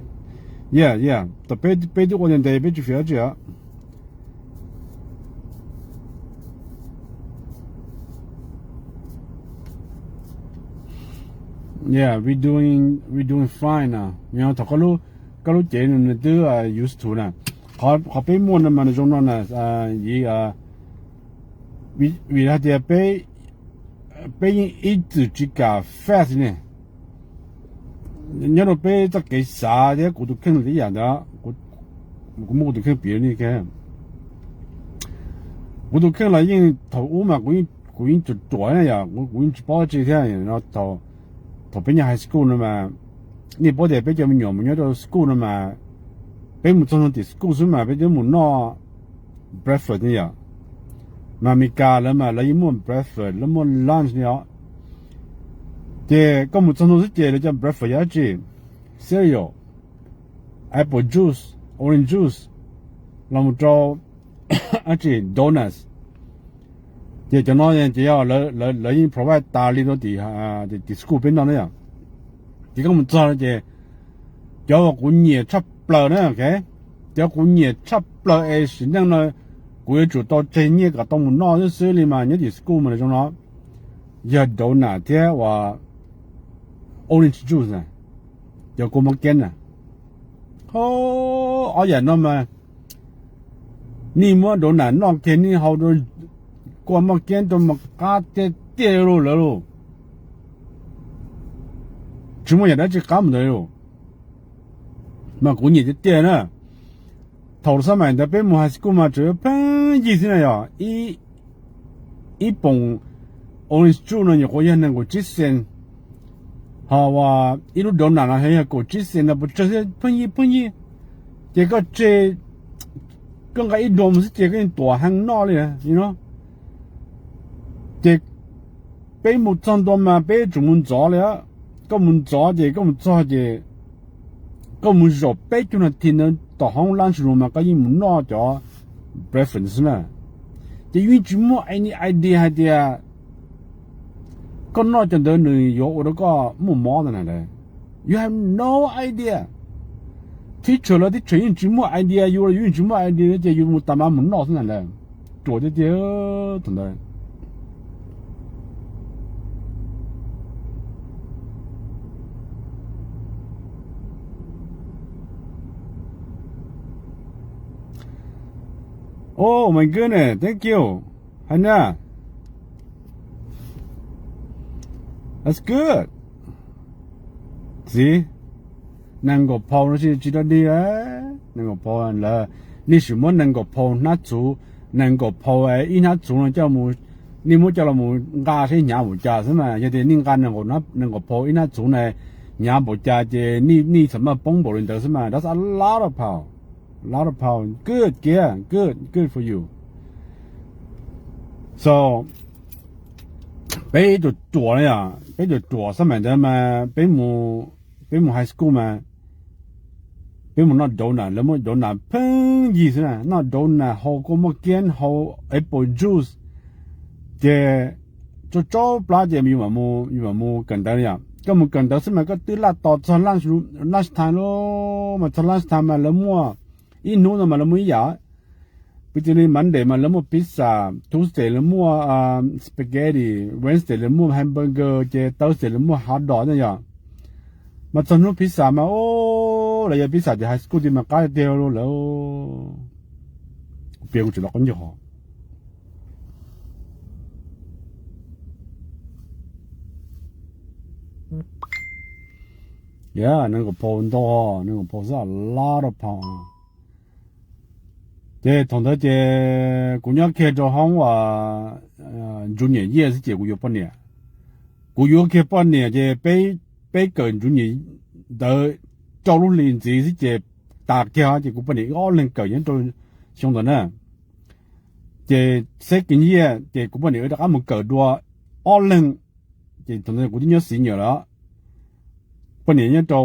Yeah, yeah, tam peb, peb twb ua ntev ntev peb tsis fiam dab tsi os. Yeah, we doing, we doing fine now. Yog thaum koj lub cev nws twb used to na. Qhov peb muaj no mas nws zoo no na, vim hais tias peb yeej ib txwm tsis kam fast ne. Nyob rau peb txoj kev xav thiab kuv tus kheej tib yam ntawd, kuv muab kuv tus kheej piv li, kuv tus kheej los yeej thaum ub mas kuv yeej ruam ruam na yom, kuv yeej tsis paub dab tsi thiab. Thaum peb nyob high school no mas, nej paub tias peb cov me nyuam mus nyob rau school no mas, peb mus txog no tim school xwb mas peb twb mus noj breakfast ne yom. Mas Amelikas lawv mas lawv yeej muaj breakfast, lawv muaj lunch ne os. Ces koj mus txog ntua xwb ces lawv cov breakfast yog dab tsi? Cereal, apple juice, orange juice, los mus rau dab tsi, donuts. Ces cov no ces yog lawv yeej provide tas li rau tim school peb noj na yom. Ces koj mus txog ces cov uas kuv nyiam tshaj plaws na, cov kuv nyiam tshaj plaws es sim neej no kuv yuav tsum tau tseg nyiaj kom tau mus noj xwb xwb li mas nyob tim school mas zoo no, yog donut thiab uas orange juice na, cov kua mab keeb na. Ob yam no mas nej muab donut noj kiag nej haus rau kua mab keeb rau mas qab tiag tiag li lawm lauj. Tsis muaj yam dab tsi qab mus ntawd li. Mas kuv nyiam tiag tiag na. Thaum xab maim ntawd peb mus high school mas tseem pheej yig xwb na yom. Ib poom orange juice no nyuam qhuav yog nees nkaum tsib cent, ho ib lub donut no yog kaum tsib cent no pes tsawg xwb, pheej yig pheej yig. Ces koj tseg, koj nqa ib dua mus xwb ces koj yeej tuam heev noj li no. Ces peb mus txog ntua mas peb yuav tsum mus ntxov li. Koj mus ntxov ces koj mus txog ces koj mus zaum peb caug nas this ntawd tom hoob lunch room mas koj yeej mus noj cov breakfast xwb na. Ces yeej tsis muaj any idea hais tias koj noj cov ntawd nws yuav ua rau koj muaj mob ntawd na. You have no idea. Teacher lawv teacher yeej tsis muaj idea, yus los yus yeej tsis muaj idea ces yus mus tas mas mus noj xwb ntag. Ruam tiag tiag thaum ntawd. Oh my goodness, thank you, Hannah. That's good. Txiv, nees nkaum phau no tsis tsis dog dig. Nees nkaum phau lawv, nej sim muab nees nkaum phau hnab txhuv, nees nkaum phau ib hnab txhuv no coj, nej muab coj los mus nqa seb hnyav npaum cas xwb mas. Yog tias nej nqa nees nkaum phau ib hnab txhuv na hnyav npaum cas ces nej txham maj poob npaum li ntawd xwb mas. That's a lot of pound, lot of pound. Good, yeah, good, good for you. So peb ib tug ruam, peb tug ruam xab maim ntawd mas peb mus high school mas peb mus noj donut, lawv muaj donut pheej yig xwb na, noj donut, haus kua muaj kiab, haus apple juice. Ces tsau tsau plab ces yus mam mus kawm ntawv yom. Koj mus kawm ntawv xwb mas koj twb laj tos txog lunch time lawm mas, txog lunch time mas lawv muaj, ib hnub no mas lawv muaj ib yam. Piv txwv li Monday mas lawv muaj pizza, Tuesday lawv muaj spaghetti, Wednesday lawv muaj hamburger, ces Thursday lawv muaj hot dog na yom. Mas txog hnub pizza mas, o, lawv yog pizza ces high school tid mas qab tiag tiag lawm. Kuv piav kuv tseem los qab ncaug hov. Yeah, nees nkaum phau ntau, nees nkaum phau xwb, a lot of pound. Ces thaum ntawd ces kuv nyob kiag rau hoob uas junior year xwb ces kuv yuav poj niam. Kuv yuav kiag poj niam ces peb kawm junior ntawd rau lub hli ntxiv xwb ces tas kiag ces kuv poj niam wb ob leeg kawm nyob rau xyoo ntawd na. Ces second year ces kuv poj niam wb rov qab mus kawm dua ob leeg. Ces thaum ntawd kuv twb nyob senior lawm, poj niam nyob rau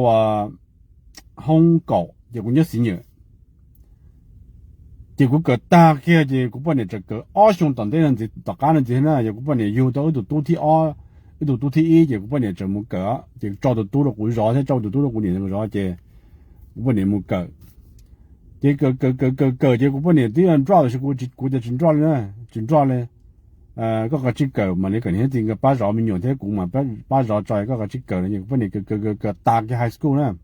hoob kaum ces kuv nyob senior. Ces kuv kawm tag kiag ces kuv poj niam tseem kawm ob xyoo tom ntej no ntxiv, tom qab no ntxiv na, yog kuv poj niam yug tau wb tus tub thib ob, wb tus tub thib ib ces kuv poj niam tseem mus kawm, ces tso tus tub rau kuv zov thiab tso tus tub rau kuv niam zov ces kuv poj niam mus kawm. Ces kawm kawm kawm kawm kawm ces kuv poj niam twb nroj los sis kuv, kuv tias tsis nroj li, tsis nroj li. Koj kav tsij kawm mam li kom niam thiab txiv nkawd pab zov me nyuam thiab kuv mam pab zov tso, koj kav tsij kawm no. Kuv poj niam kawm kawm kawm kawm tas kiag high school na.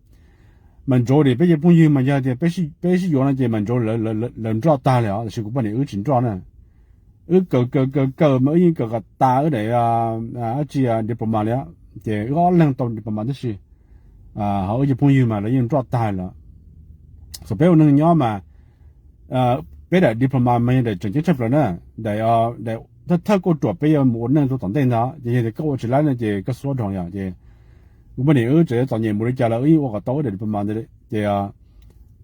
Mas ntsoov tias peb cov phooj ywg mas yog tias peb sib yuav no ces mas ntsoov lawv nroj tag li os, tiam sis kuv poj niam wb tsis nroj na. Wb kawm kawm kawm kawm mas wb yeej kawm kom tas wb daim dab tsi diploma li, ces wb ob leeg tau diploma tib si. Ho wb cov phooj ywg mas lawv yeej nroj tag lawm. Xyov peb ua neeg nyob mas peb daim diploma mas yog daim tseem ceeb tshaj plaws na, daim thawj thawj kauj ruam peb yuav mus ua neej rau tom ntej ntag. Ces yog tias koj ua tsis laib no ces koj xuab dhau yom. Ces kuv poj niam wb tseem txom nyem npaum li cas los wb yeej ua kom tau wb daim diploma ntawd. Ces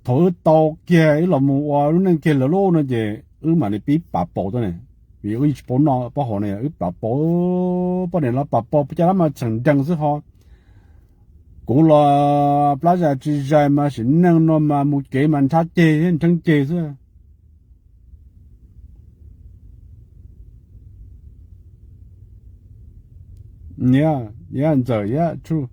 thaum wb tau kiag wb los mus ua lub neej kiag lawv lub no ces wb mam li pib pav paus tuaj ne. vim wb yeej tsis paub noj paub haus ne, wb pab pau, poj niam los pab pau caj dab mas txheem nrees xwb ho. Kuv los plab zais tsis zais mas sim neej no mas mus kev mas nrhab ceg nrheeb ceg xwb. Yeah, yeah, ntxawm, yeah, true.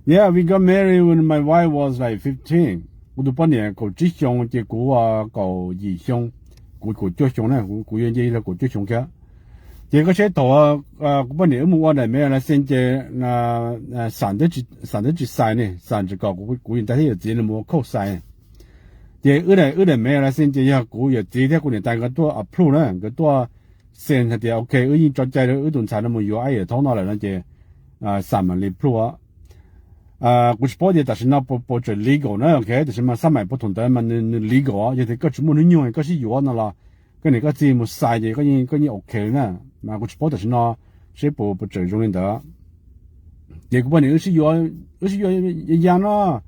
Yeah, we got married when my wife was like fifteen. Kuv tus poj niam kaum tsib xyoo ces kuv kaum yim xyoo, kuv kaum cuaj xyoo na, kuv yuav nce yog kaum cuaj xyoo thiab. Ces koj saib thaum kuv poj niam wb mus ua daim me la xee ces xam ntawd tsis xais ne, xam ntsis kom kuv yawm ntxhais thiab yawm txiv mus ua khauj xais. Ces wb daim me la xee ces yog kuv yawm txiv thiab kuv niam tais nkawd tuaj approve na, nkawd tuaj xee hais tias ok, wb yeej tso cai rau wb tus ntxhais no mus yuav Ais Thaub no lawm no ces xam mam li approve. Kuv tsis paub tias tam sim no puas tseem legal na, ok, tam sim mas xab maim puag thaum ntawd mas nws legal, yog tias koj tsis muaj hnub nyoog koj sib yuav no los koj niam koj txiv mus xais ces koj yeej ok na. Mas kuv tsis paub tam sim no seb puas puas tseem zoo li ntawd. Ces kuv poj niam wb sib yuav, wb sib yuav ya ya no,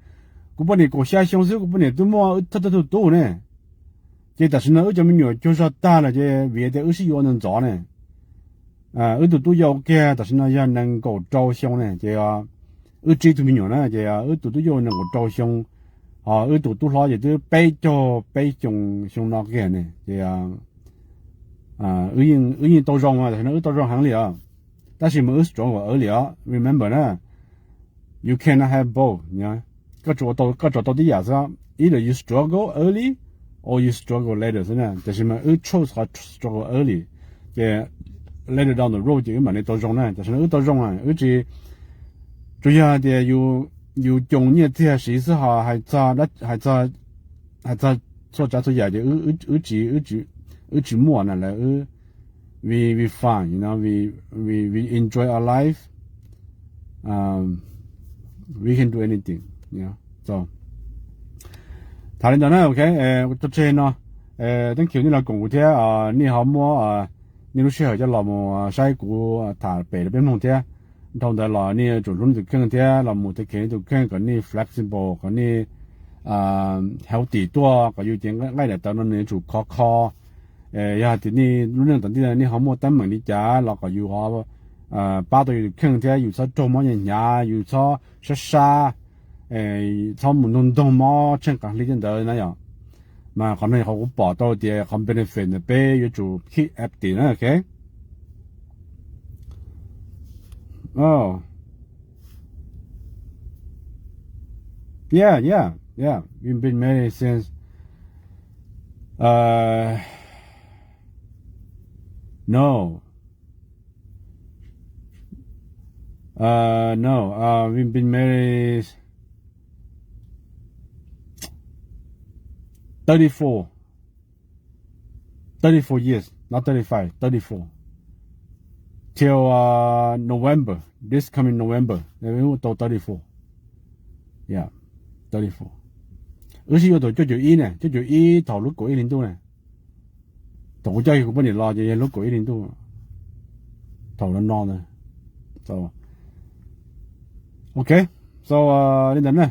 kuv poj niam kaum xya xyoo xwb kuv poj niam twb muaj thawj thawj tus tub ne. Ces tam sim no wb cov me nyuam cuag zog tag lawm ces vim tias wb sib yuav ntxov ntxov ne. Wb tus tub yau kiag tam sim no yog nees nkaum rau xyoo ne, ces wb tsib tug me nyuam na, ces wb tus tub yau nees nkaum rau xyoo, ho wb tus tub hlob ces twb peb caug peb xyoo, xyoo no kiag ne, ces wb yeej tau zoo, tam sim no wb tau zoo heev li os. Tab sis mas wb struggle early os, remember na, you cannot have both. Koj tsuas tau tib yam xwb, either you struggle early or you struggle later xwb na. Tiam sis mas wb chose qhov struggle early, ces later down the road ces wb mam li tau zoo na. Tam sim no wb tau zoo, wb tsis, tsuas yog tias yus coo nyiaj txiag siv xwb ho hais txog, hais txog txhua tsav txhua yam ces wb tsis, wb tsis muaj na lawm, we fine, we enjoy our life, we can do anything. Tham li ntawd na, ok, tso tseg no, thank you nej los koom kuv thiab, nej ho muab nej lub sij hawm coj los mus saib kuv tham pem rau peb mloog thiab. Dhau ntawd los nej yuav tsum hlub nej tus kheej thiab los mus take care nej tus kheej kom nej flexible, kom nej healthy tuaj, kom yus cev nqaij daim tawv no nws yuav tsum khov kho. Yog hais tias nej lub neej tom ntej nej ho muaj teeb meem li cas los kom yus ho pab tau yus tus kheej thiab yus txhob raug mob hnyav hnyav, yus txhob sab sab, txhob mus ntoog ntoog mob tsheej qas hli tej ntawd na yom. Mas qhov no yog qhov kuv pom tau tias qhov benefit ntawm peb yuav tsum keep active na, ok. Yeah, yeah, yeah, we've been married since, uh, no, uh, no, uh, we've been married thirty-four, thirty-four years, not thirty-five, thirty-four. Till uh, November, this coming November, tau thirty-four. Yeah, thirty-four. Wb sib yuav thaum cuaj caum ib ne, cuaj caum ib thaum lub kaum ib hli ntuj ne. Thaum kuv coj kuv poj niam los ces yog lub kaum ib hli ntuj thaum no no ntawd. So, ok, so li ntawd na,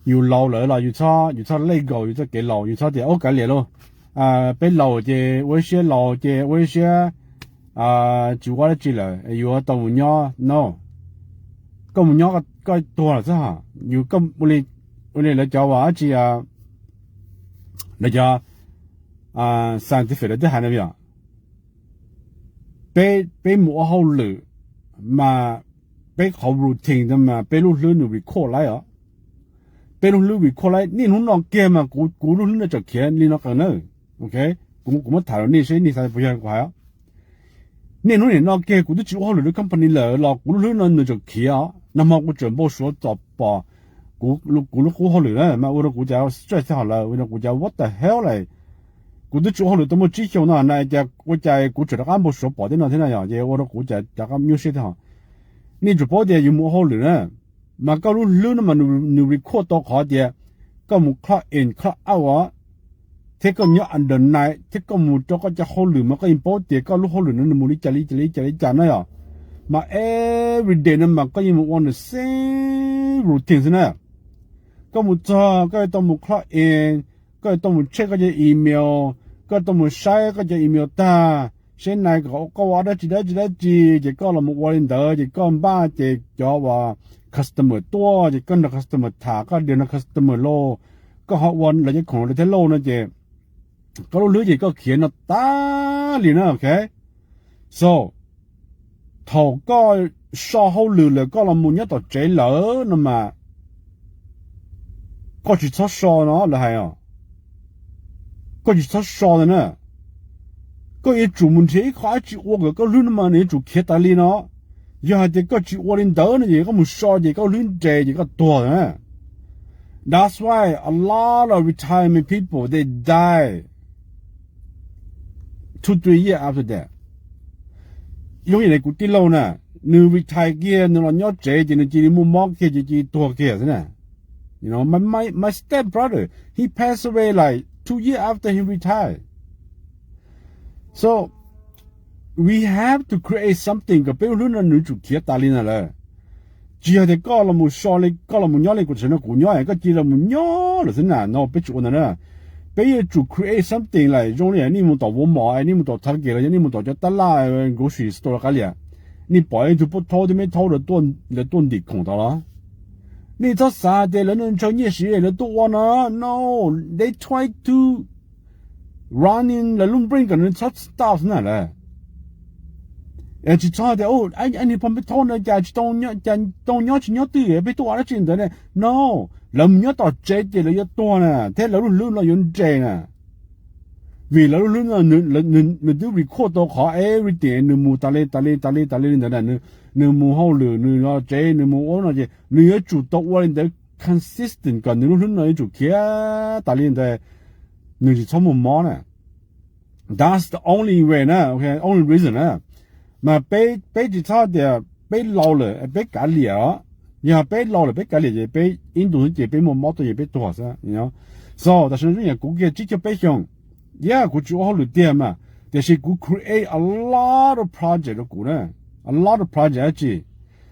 yus laus lawm los yus txhob, yus txhob let go yus txoj kev laus, yus txhob tias ub kav liam lauj, peb laus ces ua ib siab, laus ces ua ib siab, tsis ua dab tsi lawm yuav tau mus nyob no. Koj mus nyob koj tuag lawm xwb ha. Yus, ua li lawv cov uas dab tsi, lawv cov scientific lawv twb hais no yom, peb, peb mus ua hauj lwm mas peb qhov routine ntawd mas peb lub hlwb nws record lawm os. Peb lub hlwb record lawm, niaj hnub no kiag mas kuv, kuv lub hlwb no tseem khiav li no qees na. Ok, kuv, kuv muab tham rau nej seb nej xav puas yog kuv hais. Niaj hnub nim no kiag kuv twb tsis ua hauj lwm rau company lawm los kuv lub hlwb no nws tseem khiav os. Nag hmo kuv tseem npau suav txog pom kuv, kuv lub qub hauj lwm na mas ua rau kuv cas stress thiab hos lawm, ua rau kuv cas what the hell lawm. Kuv twb tsis ua hauj lwm tau muaj tsib xyoos no na cas ua cas kuv tseem rov qab npau suav pom tej no thiab na yom, ces ua rau kuv cas rov qab nyuaj siab thiab hos. Nej tsum paub tias yus mus ua hauj lwm na, mas koj lub hlwb no mas nws record tau qhov tias koj mus clock in clock out os, thiab koj nyob under night thiab koj mus rau koj cov hauj lwm mas koj yeej paub tias koj lub hauj lwm no nws mus li cas li cas li cas li cas na yom. Mas every day no mas koj yeej mus ua the same routine xwb na. Koj mus txog koj yuav tau mus clock in, koj yuav tau mus check koj cov email, koj tuaj mus saib koj cov email tag, seb nais kom koj ua dab tsi dab tsi dab tsi, ces koj los mus ua li ntawd, ces koj npaj ces cov uas customer tuaj, ces koj nrog customer tham, koj deal nrog customer lauj, koj ho ua lawv cov khoom rau thiab lauj no ces koj lub hlwb ces koj khiav no tas li na, ok? So, thaum koj so hauj lwm lawm koj los mus nyob tom tsev lawm no mas koj tsis txhob so no lawv hais os. Koj tsis txhob so ntawd na. Koj yuav tsum mus nrhiav ib qho dab tsi ua kom koj hlwb no mas nws yuav tsum khiav tas li no. Yog hais tias koj tsis ua li ntawd no ces koj mus so ces koj hlwb nres ces koj tuag na. That's why a lot of retirement people they die two three years after that. Zoo li kuv tij laug na, nws retire kiag nws los nyob tsev ces nws cia li muaj mob kiag ces cia li tuag kiag xwb na. My step brother, he passed away like two years after he retired. So we have to create something kom peb lub hlwb no nws tsum khiav tas li na lawm. Tsis yog tias koj los mus so li, koj los mus nyob li kuv tam sim no kuv nyob, koj cia li los mus nyob lawm xwb na no, peb tsis ua ntawd na. Peb yuav tsum create something like zoo li nej mus tom Walmart, nej mus tom Target los yog nej mus tom cov tab laj grocery store qab liam, nej pom ib tug pub thaub thiab me thaub lawv tuaj ntim khoom tod los, nej txhob xav tias lawv ntshaw nyiaj siv lawv tuaj ua no, no, they try to running lawv lub brain kom nws txhob stop na lawm. Tsis txhob tias, niag pog me thaub no cas tsis tau nyob tsis nyob twj, peb tuaj ua dab tsi ntawd ne? No, lawv mus nyob tom tsev ces lawv yuav tuag na thiab lawv lub hlwb no yuav nres na. Vim lawv lub hlwb no nws twb record tau qhov everything nws mus tas li tas li tas li tas li li ntawd na. Nws mus hauj lwm, nws los tsev, nws mus ua no ces nws yuav tsum tau ua li ntawd consistent kom nws lub hlwb no yuav tsum khiav tas li ntawd, nws tsis txhob muaj mob na. That's the only way na, only reason na. Mas peb tsis txhob tias peb laus lawm peb kav liam os. Yog peb laus lawm peb kav liam ces peb ib ntus xwb ces peb muaj mob tuaj ces peb tuag xwb. So tam sim no kuv kiag tsib caug peb xyoos, yeah, kuv tsis ua hauj lwm tiag mas, tiam sis kuv create a lot of project rau kuv na, a lot of project dab tsi,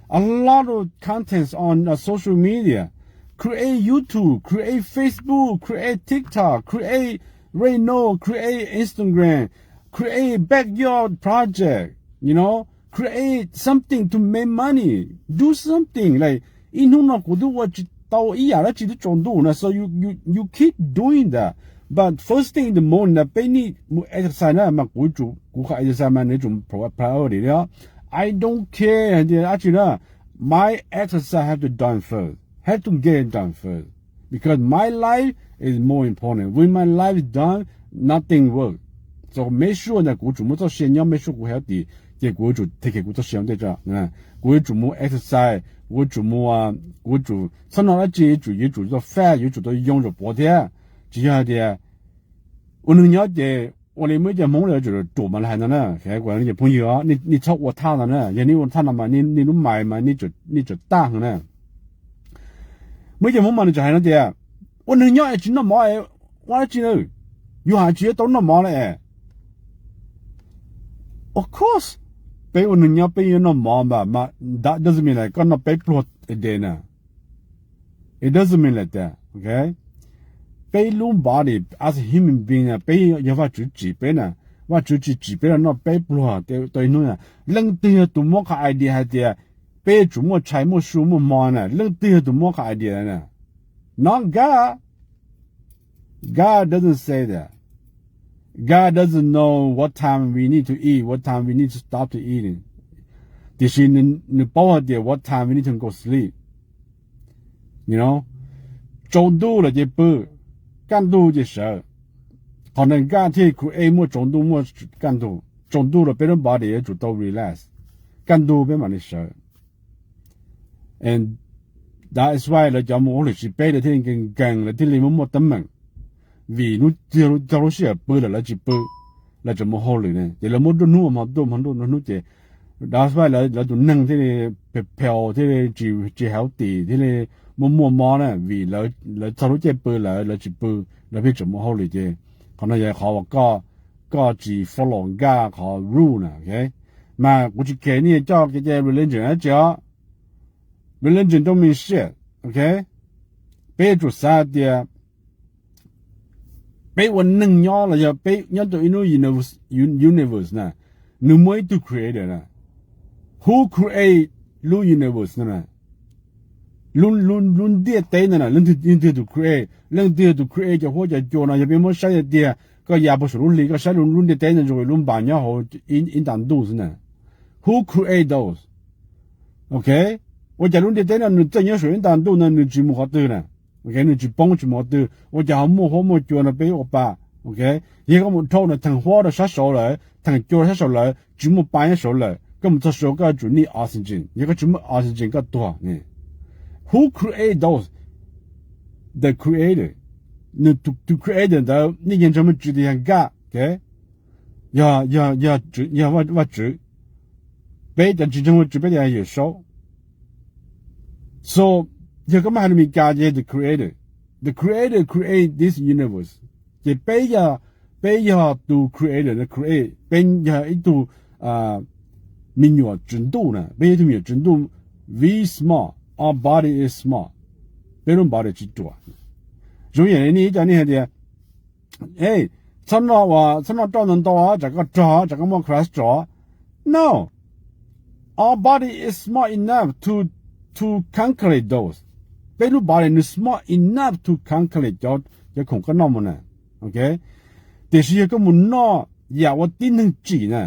a lot of contents on social media, create YouTube, create Facebook, create TikTok, create Reddit, create Instagram, create backyard project, you know, create something to make money, do something like, ib hnub no kuv twb ua tsis tau ib yam dab tsi twb tsaus ntuj na, so you keep doing that, but first thing in the morning na peb need mus exercise na mas kuv, kuv qhov exercise mas nws tsum priority li. I don't care hais tias dab tsi na, my exercise have to done first, have to get it done first, because my life is more important. When my life is done, nothing work. So make sure na kuv tsum muaj txoj sia nyob, make sure kuv healthy, ces kuv yuav tsum take care kuv txoj sia ua ntej tso. Kuv yuav tsum mus exercise, kuv yuav tsum mus, kuv yuav tsum txhob noj dab tsi, yuav tsum, yuav tsum tau fat, yuav tsum tau yoo zaum puav thiab. Tsis yog hais tias ua neeg nyob ces ua li muaj ib co Hmoob li tsum ruam mas li hais no na, kuv cov phooj ywg, nej txhob ua thaj no na, yog nej ua thaj no mas nej lub mais mas nej tsum tag heev na. Muaj ib co Hmoob mas nws tseem hais no tias, ua neeg nyob es tsis noj mov, ua dab tsi na, yus hais tsis yuav tau noj mov na es. Of course, peb ua neeg nyob peb yuav noj mov mas, that doesn't mean like koj noj peb pluag a day na. It doesn't mean like that, ok? Peb lub body as a human being na, peb yog Vajtswv tsim peb na, Vajtswv tsis tsim peb los noj peb pluag tau ib hnub na. Leej twg yog tus muab qhov idea hais tias peb yuav tsum muaj tshais muaj su muaj hmo na? Leej twg yog tus muab qhov idea na? Not God. God doesn't say that. God doesn't know what time we need to eat, what time we need to stop to eat. Tiam sis nws paub hais tias what time we need to go sleep. Tsaus ntuj lawm ces pw, kaj ntug ces sawv. Qhov ntawd Nkaj thiaj create muaj tsaus ntuj muaj kaj ntug. Tsaus ntuj los peb lub body yuav tsum tau relax, kaj ntug peb mam li sawv. And that is why lawv cov mus ua hauj lwm tsis peb lawv thiaj li nkees nkees, lawv thiaj li muaj muaj teeb meem. Vim hnub twg lub sij hawm pw lawm lawv tsis pw, lawv tseem mus hauj lwm ne, ces lawv muab nruab hnub hmo ntuj hmo ntuj nruab hnub ces that's why lawv tus neeg thiaj li phev pheus thiaj li tsis healthy thiaj li muaj muaj mob na, vim lawv txog lub caij pw lawm lawv tsis pw, lawv pheej tseem mus hauj lwm ces qhov no yog qhov uas koj tsis follow Nkaj qhov rule na, ok? Mas kuv tsis care nej coj kev cai religion dab tsi os. Religion don't mean shit, ok? Peb yuav tsum xav hais tias Peb ua neeg nyob los yog peb nyob rau ib lub universe na, nws muaj ib tug creator na. Who create lub universe no na? Lub, lub ntiaj teb no na, leej twg yog tus create? Leej twg yog tus create cov huab cov cua no? Yog peb muab saib tiag tiag, koj ya puag saum lub hli koj saib lub ntiaj teb no zoo li lub npas nyob hauv ib nta ntuj xwb na. Who create those? Ok, ua cas lub ntiaj teb no nws txawj nyob saum ib nta ntuj no nws tsis mus qhov twg na? Ok, nws tsis poob tsis mus qhov twg, ua cas ho muaj huab muaj cua no peb ua pa? Ok, yog koj mus dhau no theem huab rau sab saud lawm, theem cua rau sab saud lawm, tsis muaj pa nyob saud lawm, koj mus txog saud koj yuav tsum need oxygen, yog koj tsis muaj oxygen koj tuag ne. Who create those? The creator. Nws tus creator ntawd nej yeej ntseeg Vajtswv tias yog God, ok, yog, yog, yog Vajtswv. Peb cov tsis ntseeg Vajtswv peb tias yawm saub. So yog koj muab hais lus Meskas ces the creator, the creator create this universe. Ces peb yog, peb yog tus creator, the create, peb yog ib tug me nyuam tswv ntuj na, peb yog ib tug me nyuam tswv ntuj, we small, our body is small, peb lub body tsis ruam. Zoo yam li nej ib co nej hais tias, e, txhob noj, txhob noj roj ntau ntau, tsam koj rog, tsam koj muaj cholesterol. No, our body is small enough to, to calculate those. Peb lub body nws small enough to calculate cov, cov khoom koj noj mus na. Ok, tiam sis yog koj mus noj yam uas tib neeg tsim na,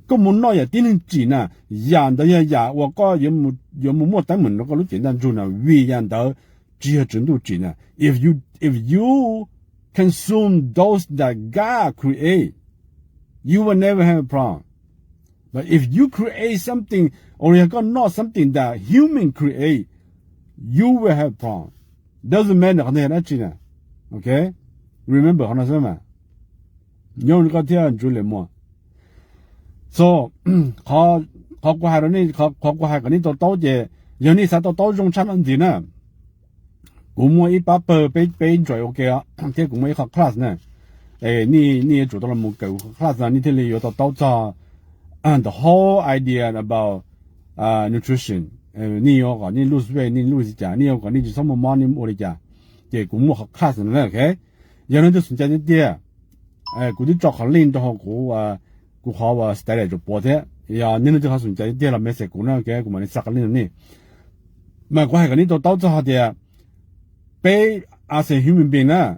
koj mus noj yam tib neeg tsim na, yam ntawd yog yam uas koj yuav mus muaj teeb meem rau koj lub cev ntaj ntsug na, vim yam ntawd tsis yog tswv ntuj tsim na. If you, if you consume those that God create, you will never have a problem. But if you create something, or yog koj noj something that human create, you will have a problem. Doesn't matter qhov ntawd yog dab tsi na. Ok, remember qhov no xwb mas. Nyob zoo koj thiab Ntsuj Liam Muas. So qhov kuv hais rau nej, qhov kuv hais kom nej to taub ces yog nej xav to taub zoo tshaj no ntxiv na, kuv muaj ib pab pawg peb, peb ntsuam ua ke thiab kuv muaj ib qhov class na. Nej, nej yuav tsum tau los mus kawm qhov class no nej thiaj li yuav to taub txog the whole idea about nutrition. Nej yuav kom nej lose weight nej lose li cas, nej yuav kom nej tsis txhob muaj mob nej ua li cas. Ces kuv muaj qhov class no na, ok. Yog nej twg xom cai tiag tiag, kuv twb tso qhov link rau hauv kuv, kuv qhov uas status rau puav thiab. Yog nej leej twg ho xom cai tiag tiag los message kuv na, ok, kuv mam li xa qhov link rau nej. Mas kuv hais kom nej to taub txog hais tias peb as a human being na,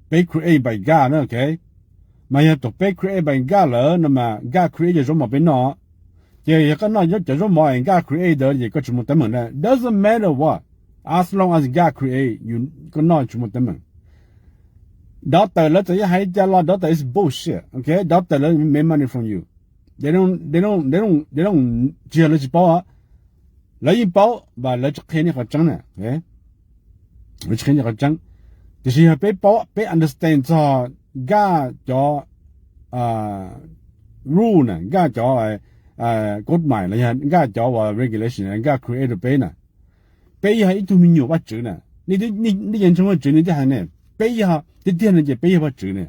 peb create by God na, ok. Mas yog thaum peb create by God lawm no mas God create cov zaub mov peb noj. Ces yog koj noj cov zaub mov es God create ntawd ces koj tsis muaj teeb meem na. Doesn't matter what, as long as God create, koj noj tsis muaj teeb meem. Doctor lawv txawm yog hais li cas los doctor is bullshit, ok. Doctor lawv make money from you. They don't, they don't, they don't, they don't, tsis yog lawv tsis paub, lawv yeej paub, but lawv tsis qhia nej qhov tseeb na. Lawv tsis qhia nej qhov tseeb. Tiam sis yog peb paub, peb understand txog God cov rule na, God cov kod mais los yog God cov uas regulation, God create peb na. Peb yog ib tug me nyuam Vajtswv na. Nej yeej ntseeg Vajtswv nej thiaj hais ne. Peb yog tiag tiag no ces peb yog Vajtswv ne.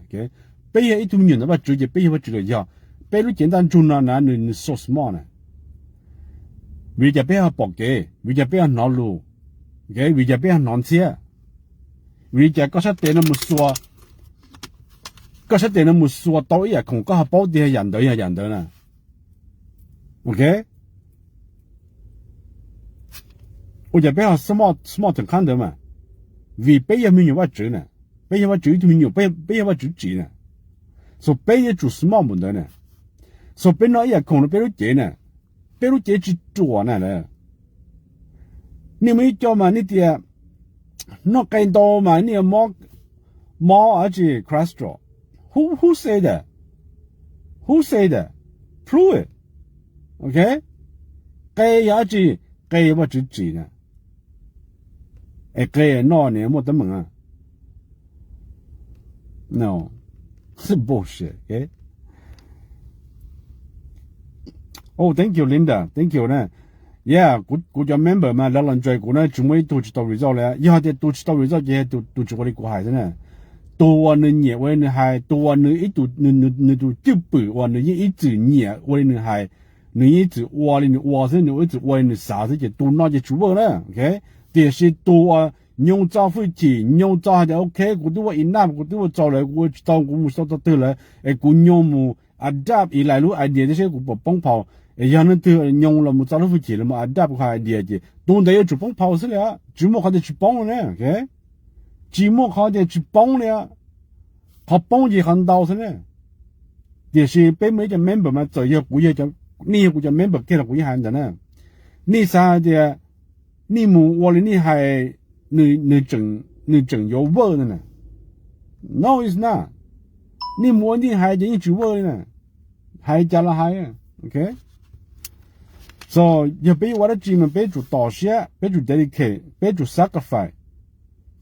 Peb yog ib tug me nyuam ntawm Vajtswv ces peb yog Vajtswv los yog. Peb lub cev ntaj ntsug no na nws, nws so small na. Vim li cas peb ho pom kev? Vim li cas peb ho hnov lus? Vim li cas peb ho hnov ntxhiab? Vim li cas koj sab tes no mus xuas, koj sab tes no mus xuas tau ib yam khoom koj ho paub tias yam ntawd yog yam ntawd na? Ok, ua cas peb ho small, small to qhab ntawd mas? Vim peb yog me nyuam Vajtswv na, peb yog Vajtswv ib tug me nyuam, peb yog Vajtswv tsim na. So peb yuav tsum small npaum ntawd na. So peb noj ib yam khoom rau peb lub cev na, peb lub cev tsis ruam na. Nej muaj ib co mas nej tias noj qe ntau mas nej yuav mob, mob dab tsi, cholesterol. Who, who say that? Who say that? Prove it. Ok, qe yog dab tsi? Qe yog Vajtswv tsim na. Es qe noj nws muaj teeb meem na? No, bullshit. Oh, thank you Linda, thank you na. Yeah, kuv cov member mas lawv los join kuv na tsis muaj ib tug tsis tau result li. Yog tias tus tsis tau result ces tus tsis ua li kuv hais xwb na. Tus uas nws nyiam ua li nws hais, tus uas nws ib tug, nws tus cwj pwm uas nws yeej ib txwm nyiam ua li nws hais, nws yeej ib txwm ua li nws ua xwb, nws ib txwm ua li nws xav xwb ces tus no ces tsis work na. Ok, tiam sis tus uas nyoog txo hwj chim, nyoog txo hais tias ok, kuv twb ua enough, kuv twb ua txaus lawm, kuv ua tsis tau, kuv mus txog txoj twg lawm es kuv nyoog mus adapt ib lais lub idea thiab seb kuv puas poob phau. Es yog leej twg nyoog los mus txo lub hwj chim los mus adapt kuv idea ces tus ntawd yuav tsum poob phau xwb li. Tsis muaj qhov tias tsis poob li na. Tsis muaj qhov tias tsis poob li. Qhov poob ces qhov ntau xwb na. Tiam sis peb muaj ib co member mas txawm yog kuv, nej yog kuv cov member kiag los kuv yeej hais ntawd na. Nej xav hais tias nej mus ua li nej hais, nws tseem yuav work na. No, it's not. Nej mus ua nej hais ces yeej tsis work li na. Hais cas los hais. So, yog peb yuav ua dab tsi mas peb tsum tos siab, peb tsum dedicate, peb tsum sacrifice,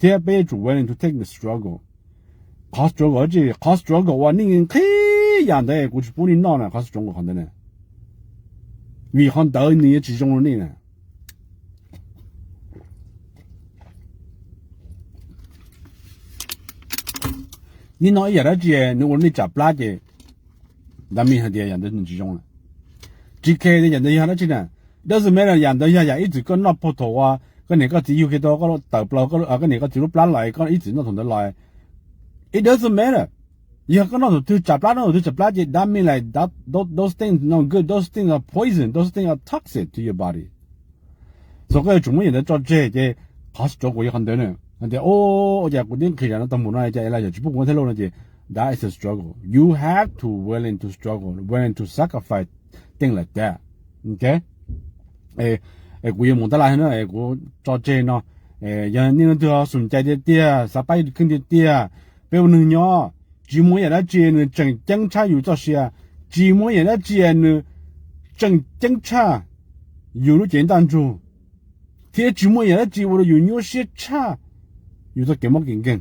thiab peb yuav tsum willing to take the struggle. Qhov struggle dab tsi? Qhov struggle uas nej nqhis yam ntawd kuv tsis pub nej noj na, qhov struggle qhov ntawd na. Vim qhov ntawd nws yuav tsis zoo rau nej na. Nej noj ib yam dab tsi nws ua nej tsam plab ces that means hais tias yam ntawd nws tsis zoo lawm. Tsis care tias yam ntawd yog dab tsi na. Doesn't matter, yam ntawd yog yam ib txwm koj noj puag thaum uas koj niam koj txiv yug kiag tau koj tawm plaws koj niam koj txiv lub plab los, koj ib txwm noj thaum ntawd los. It doesn't matter. Yog koj noj thaum twg tsam plab, noj thaum twg tsam plab ces that means like those things no good, those things are poison, those things are toxic to your body. So koj yuav tsum muab yam ntawd tso tseg ces qhov struggle yog qhov ntawd na. Hais tias, ua cas kuv twb nqhis zam no tau mus no cas los yog tsis pub kuv noj thiab lauj no ces that is a struggle. You have to willing to struggle, willing to sacrifice things like that. Kuv yuav mus tab laj na, kuv tso tseg no. Yog nej leej twg xum cai tiag tiag, xav pab ib tug kheej tiag tiag, peb ua neeg nyob, tsis muaj ib yam dab tsi nws tseem ceeb tshaj yus txoj sia, tsis muaj ib yam dab tsi nws tseem ceeb tshaj yus lub cev ntaj ntsug, thiab tsis muaj ib yam dab tsi ua rau yus nyuaj siab tshaj yus txoj kev mob kev nkeeg.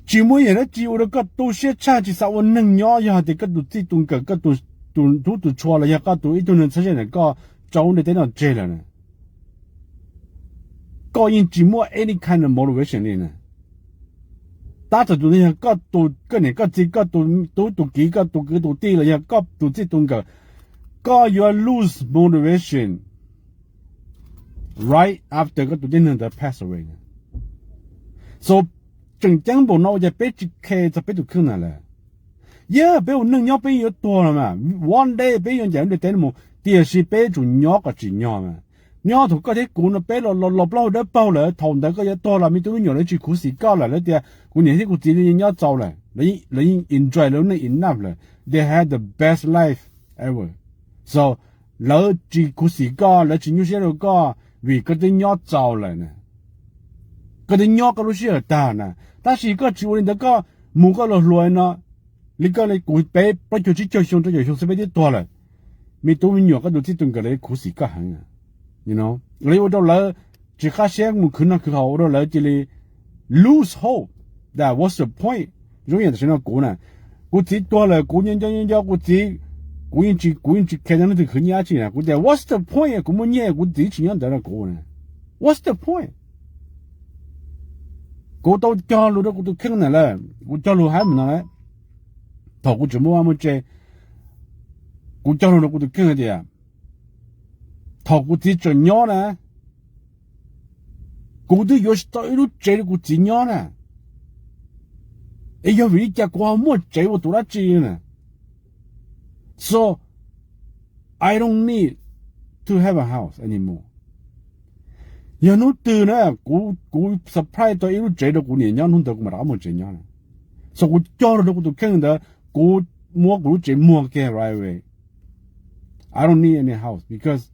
Tsis muaj ib yam dab tsi ua rau koj tu siab tshaj tsis xav ua neeg nyob yog hais tias koj tus txij tus nkawm, koj tus tub tus tshua los yog koj tus ib tug neeg txhawb zej ntawm koj tso lub ntiaj teb no tseg lawm na. Koj yeej tsis muaj any kind of motivation li na. Tab txawm tus ntawd yog koj tus, koj niam koj txiv, koj tus tub tus kiv, koj tus kwv tus tij los yog koj tus txij tus nkawm, koj yuav lose motivation right after koj tus tib neeg ntawd pass away. So tseem ceeb npaum no ua cas peb tsis care txog peb tus kheej na lawm? Yog peb ua neej nyob peb yuav tuag los mas, one day peb yuav ncaim lub ntiaj teb no mus, tiam sis peb tsum nyob kom tsim nyog mas. Nyob thaum koj thiab kuv no peb los los plaub hau dawb paug lawm, thaum ntawd koj yuav tuag los me tub me nyuam lawv tsis khuv xim koj lawm, lawv tias kuv niam thiab kuv txiv yeej nyob txaus lawm, lawv yeej enjoy lawv lub neej enough lawm, they had the best life ever. So lawv tsis khuv xim koj, lawv tsis nyuaj siab rau koj vim koj twb nyob txaus lawm na. Koj twb nyob koj lub sij hawm tag na. Tab sis koj tsis ua li ntawd, koj mus koj los hluas no, li koj li kuv peb plaub caug tsib caug xyoo rau caum xyoo xwb peb twb tuag lawm. Me tub me nyuam koj tus txij tus nkawm lawv khuv xim koj heev. Lawv ua rau lawv tsis qab siab mus khwv noj khwv haus, ua rau lawv cia li lose hope. That what's the point? Zoo yam tam sim no kuv na, kuv txiv tuag lawm kuv nyob nco nco nco kuv txiv, kuv yeej tsis, kuv yeej tsis care leej twg khwv nyiaj dab tsi na, kuv tias what's the point? Kuv muaj nyiaj kuv txiv tsis nyob ntawd rau kuv na. What's the point? Kuv tau cog lus rau kuv tus kheej na lawm, kuv cog lus hais mus no lawm. Thaum kuv tseem muaj vaj muaj tse, kuv cog lus rau kuv tus kheej hais tias thaum kuv txiv tseem nyob na, kuv twb yuav tsis tau ib lub tsev rau kuv txiv nyob na. Es yog vim li cas kuv ho muaj tsev ua tus dab tsi na? So I don't need to have a house anymore. Yog hnub twg na kuv, kuv surprise tau ib lub tsev rau kuv niam nyob, hnub ntawd kuv mam rov qab muaj tsev nyob. So kuv cog lus rau kuv tus kheej ntawd, kuv muab kuv lub tsev muag kiag right away. I don't need any house because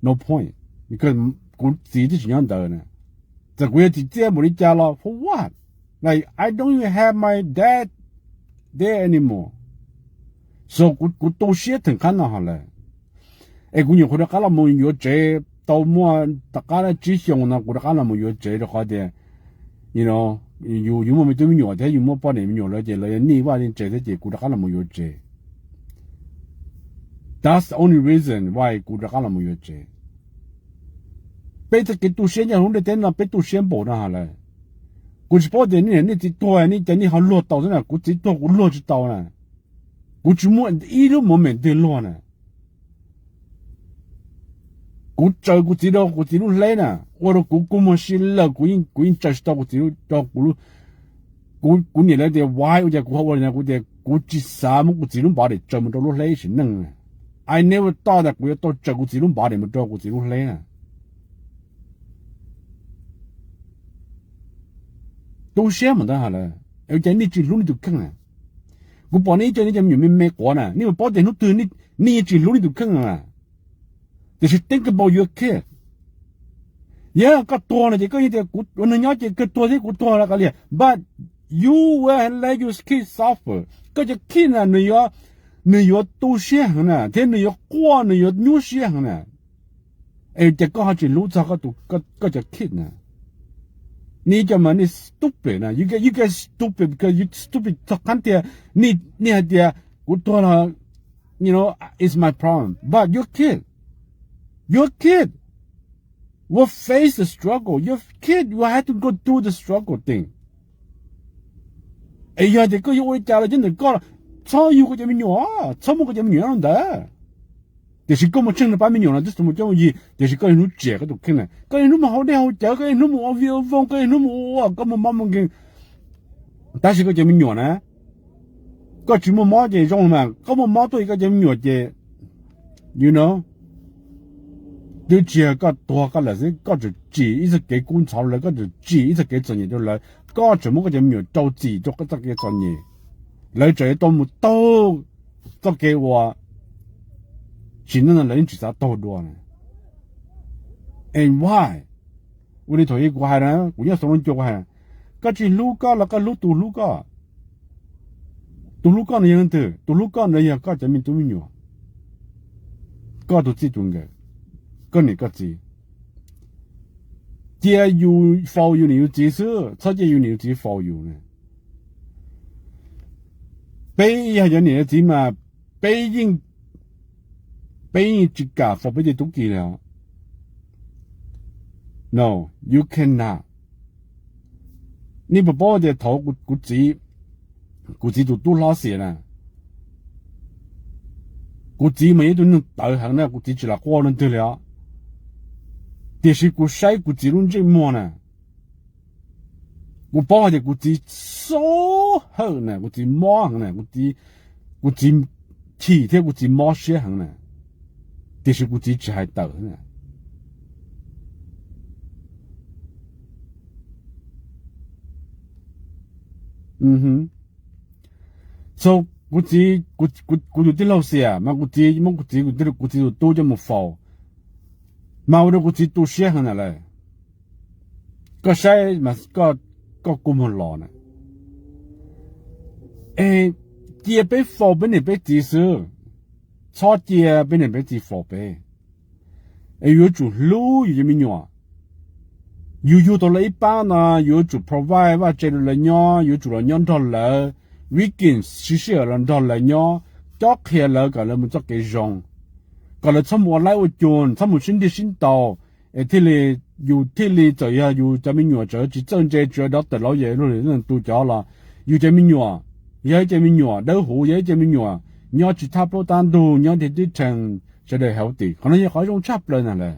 no point, because kuv txiv twb tsis nyob ntawd na. Txawm kuv yuav txiv txiaj npaum li cas los for what? Like I don't even have my dad there anymore. So kuv, kuv tu siab theem qab no hos lawm. Es kuv nyuam qhuav rov qab los mus yuav tsev tau muaj tom qab tsib xyoos no kuv rov qab los mus yuav tsev rau qhov tias yus, yus muaj me tub me nyuam thiab yus muaj poj niam me nyuam lawm ces lawv nij vaj nij tsev thiab ces kuv rov qab los mus yuav tsev. That's the only reason why kuv rov qab los mus yuav tsev. Peb txoj kev tu siab nyob hauv lub ntiaj teb no peb tu siab npaum no hos lawm. Kuv tsis paub tias nej niam nej txiv tuag nej cas nej ho luag tau xwb na, kuv txiv tuag kuv luag tsis tau na. Kuv tsis muaj ib lub moment twg luag na. Kuv tsaws kuv txiv rau kuv txiv lub hleb na, ua rau kuv kua muag si lawm, kuv yeej tsaws tsis tau kuv txiv rau kuv. Kuv niam lawv tias why, ua cas kuv ho ua li no, kuv tias kuv tsis xav muab kuv txiv lub npav dim tsaws mus rau lub hleb sim neej. I never thought that kuv yuav tau tsaws kuv txiv lub npav dim mus rau kuv txiv lub hleb na. Tu siab mas ntawd has lawm, ua cas nej tsis hlub nej tus kheej na? Kuv pom nej ib co nej cov me nyuam me me quav na, nej puas paub tias hnub twg nej yeej tsis hlub nej tus kheej na? Tiam sis think about your kid. Yog koj tuag no ces koj yeej tias kuv ua neeg nyob ces kawg tuag thiab, kuv tuag los kav liam, but you will let your kid suffer. Koj cov kid na nws yuav, nws yuav tu siab heev na, thiab nws yuav quaj, nws yuav nyuaj siab heev na. Es cas koj ho tsis hlub txog koj cov kid na? Nej cov mas nej stupid na, you get, you get stupid because you stupid txog qhov tias nej hais tias kuv tuag los, you know, it's my problem, but your kid, your kid will face the struggle, your kid will have to go through the struggle thing. Es yog tias koj yuav ua li cas los cov ntawm koj, txhob yug koj cov me nyuam, txhob muab koj cov me nyuam nyob rau ntawd. Tiam sis koj mus tsheej nrog pab me nyuam no twb tsis muaj coob muaj yig, tiam sis koj niaj hnub tsiam koj tus kheej na, koj niaj hnub mus haus dej haus cawv, koj niaj hnub mus ua viv ua vooj, koj niaj hnub mus ua, koj muaj mob muaj nkeeg. Tab sis koj cov me nyuam na, koj tsis muaj mob ces zoo mas, koj muaj mob tuaj koj cov me nyuam ces, you know, twb tsis yog koj tuag koj lawm xwb, koj tseem tsim ib txoj kev kub ntxhov rau lawv, koj tseem tsim ib txoj kev txom nyem rau lawv, koj tseem muab koj cov me nyuam rau txim rau txoj kev txom nyem, lawv tseem yuav tau mus taug txoj kev uas sim neej no lawv yeej tsis xav taug dua na. And why? Ua li thaum ub kuv hais na, kuv nyob Xoo Loos Cua kuv hais, koj tsis hlub koj los koj hlub tus hlub koj. Tus hlub koj ntawd yog leej twg? Tus hlub koj ntawd yog koj cov me tub me nyuam, koj tus txij tus nkawm, koj niam koj txiv. Cia yus faus yus niam yus txiv xwb, txhob cia yus niam yus txiv faus yus na. Peb yog cov niam cov txiv mas peb yeej, peb yeej tsis kam faus peb tej tub ki li os. No, you cannot. Nej puas paub tias thaum kuv txiv, kuv txiv tus tub hlob xiam na, kuv txiv mas yog ib tug neeg tawv heev na, kuv txiv tsis lam quaj leej twg li os, tiam sis kuv saib kuv txiv lub ntsej muag na, kuv paub hais tias kuv txiv so hurt na, kuv txiv mob heev na, kuv txiv chim thiab kuv txiv mob siab heev na, tiam sis kuv txiv tsis hais tawm na. So kuv txiv, kuv tus tij laug xiam mas kuv txiv muab kuv txiv, kuv txiv tus tub coj mus faus, mas ua rau kuv txiv tu siab heev na lawm. Koj saib mas, koj kua muag los na. Es cia peb faus peb niam peb txiv xwb, txhob cia peb niam peb txiv faus peb. Es yus yuav tsum hlub yus cov me nyuam. Yus yug tau lawv ib pab no, yus yuav tsum provide vaj tse rau lawv nyob, yuav tsum los nyob nrog lawv, weekend siv sij hawm los nrog lawv nyob, cob qhia lawv kom lawv mus txoj kev zoo, kom lawv txhob mus ua laib ua cua, txhob mus sib nrig sib ntaus, es thiaj li, yus thiaj li, txawm yog yus cov me nyuam tseem tsis txawj ntse, tsis ua doctor, lawyer, luag li tu cov los, yus cov me nyuam yog ib cov me nyuam dawb huv, yog ib cov me nyuam nyob tsis thab plaub tab ntug, nyob ntiaj teb rhees, sawv daws healthy, qhov no yog qhov zoo tshaj plaws na lawm.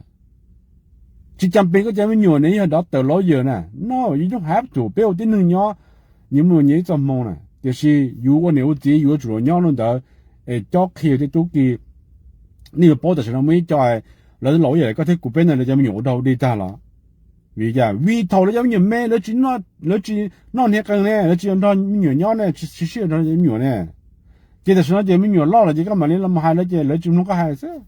Tsis cas pes koj cov me nyuam ne yog doctor, lawyer na, no, you don't have to, peb ua tib neeg nyob, nyias muaj nyias ib txoj hmoo na, tiam sis yus ua niam ua txiv yus yuav tsum los nyob rau ntawd, es cob qhia tej tub ki. Nej yuav paub tam sim no muaj ib co lawv lawyer koj thiab kuv peb ntawd lawv cov me nyuam ua dog ua dig tag los? Vim cas? Vim thaum lawv cov me nyuam me, lawv tsis noj hniav qees ne, lawv tsis yog nrog me nyuam nyob ne, tsis sib nrog cov me nyuam ne. Ces tam sim no ces me nyuam loj lawm ces koj mam li los hais lawv ces lawv tsis mloog koj hais xwb.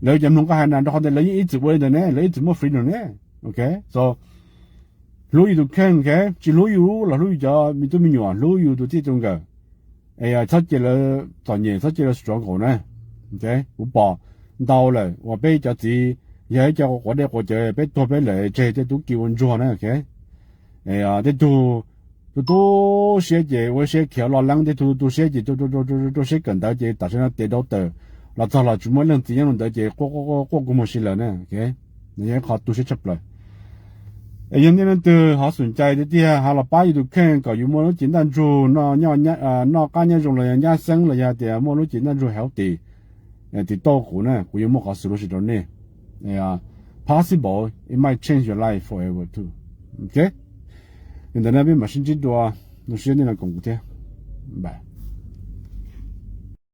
Lawv cov mloog koj hais na, rau qhov tias lawv yeej ib txwm ua li ntawd ne, lawv ib txwm muaj freedom ne. Ok, so hlub yus tus kheej, ok, tsis hlub yus los hlub yus cov me tub me nyuam, hlub yus tus txij tus nkawm. Es txhob cia lawv txom nyem, txhob cia lawv struggle na. Kuv pom ntau lawm uas peb cov txiv yog ib co quav dej quav cawv, peb tuag peb lawm tseg tej tub ki ua ntsuag na, ok. Tej tug tu tu siab ces ua siab khiav loj leeb, tej tug tu tu siab ces tu tu siab kawm ntawv ces tam sim no tiav dau tawm los txog los tsis muaj leej txiv nyob rau ntawd ces quaj quaj quaj kua muag si lawm na, ok. Nws yog ib qho tu siab tshaj plaws. Es yog nej leej twg ho xum cai tiag tiag ho los pab yus tus kheej kom yus muaj lub cev ntaj ntsug noj qab nyob zoo los yog nyab xeeb los yog tias muaj lub cev ntaj ntsug healthy, Tiv tauj kuv na, kuv yuav muaj qhov solution rau nej. Possible it might change your life forever too. Ok, li ntawd na, peb mam sib ntsib dua, zoo siab nej los koom kuv thiab. Bye.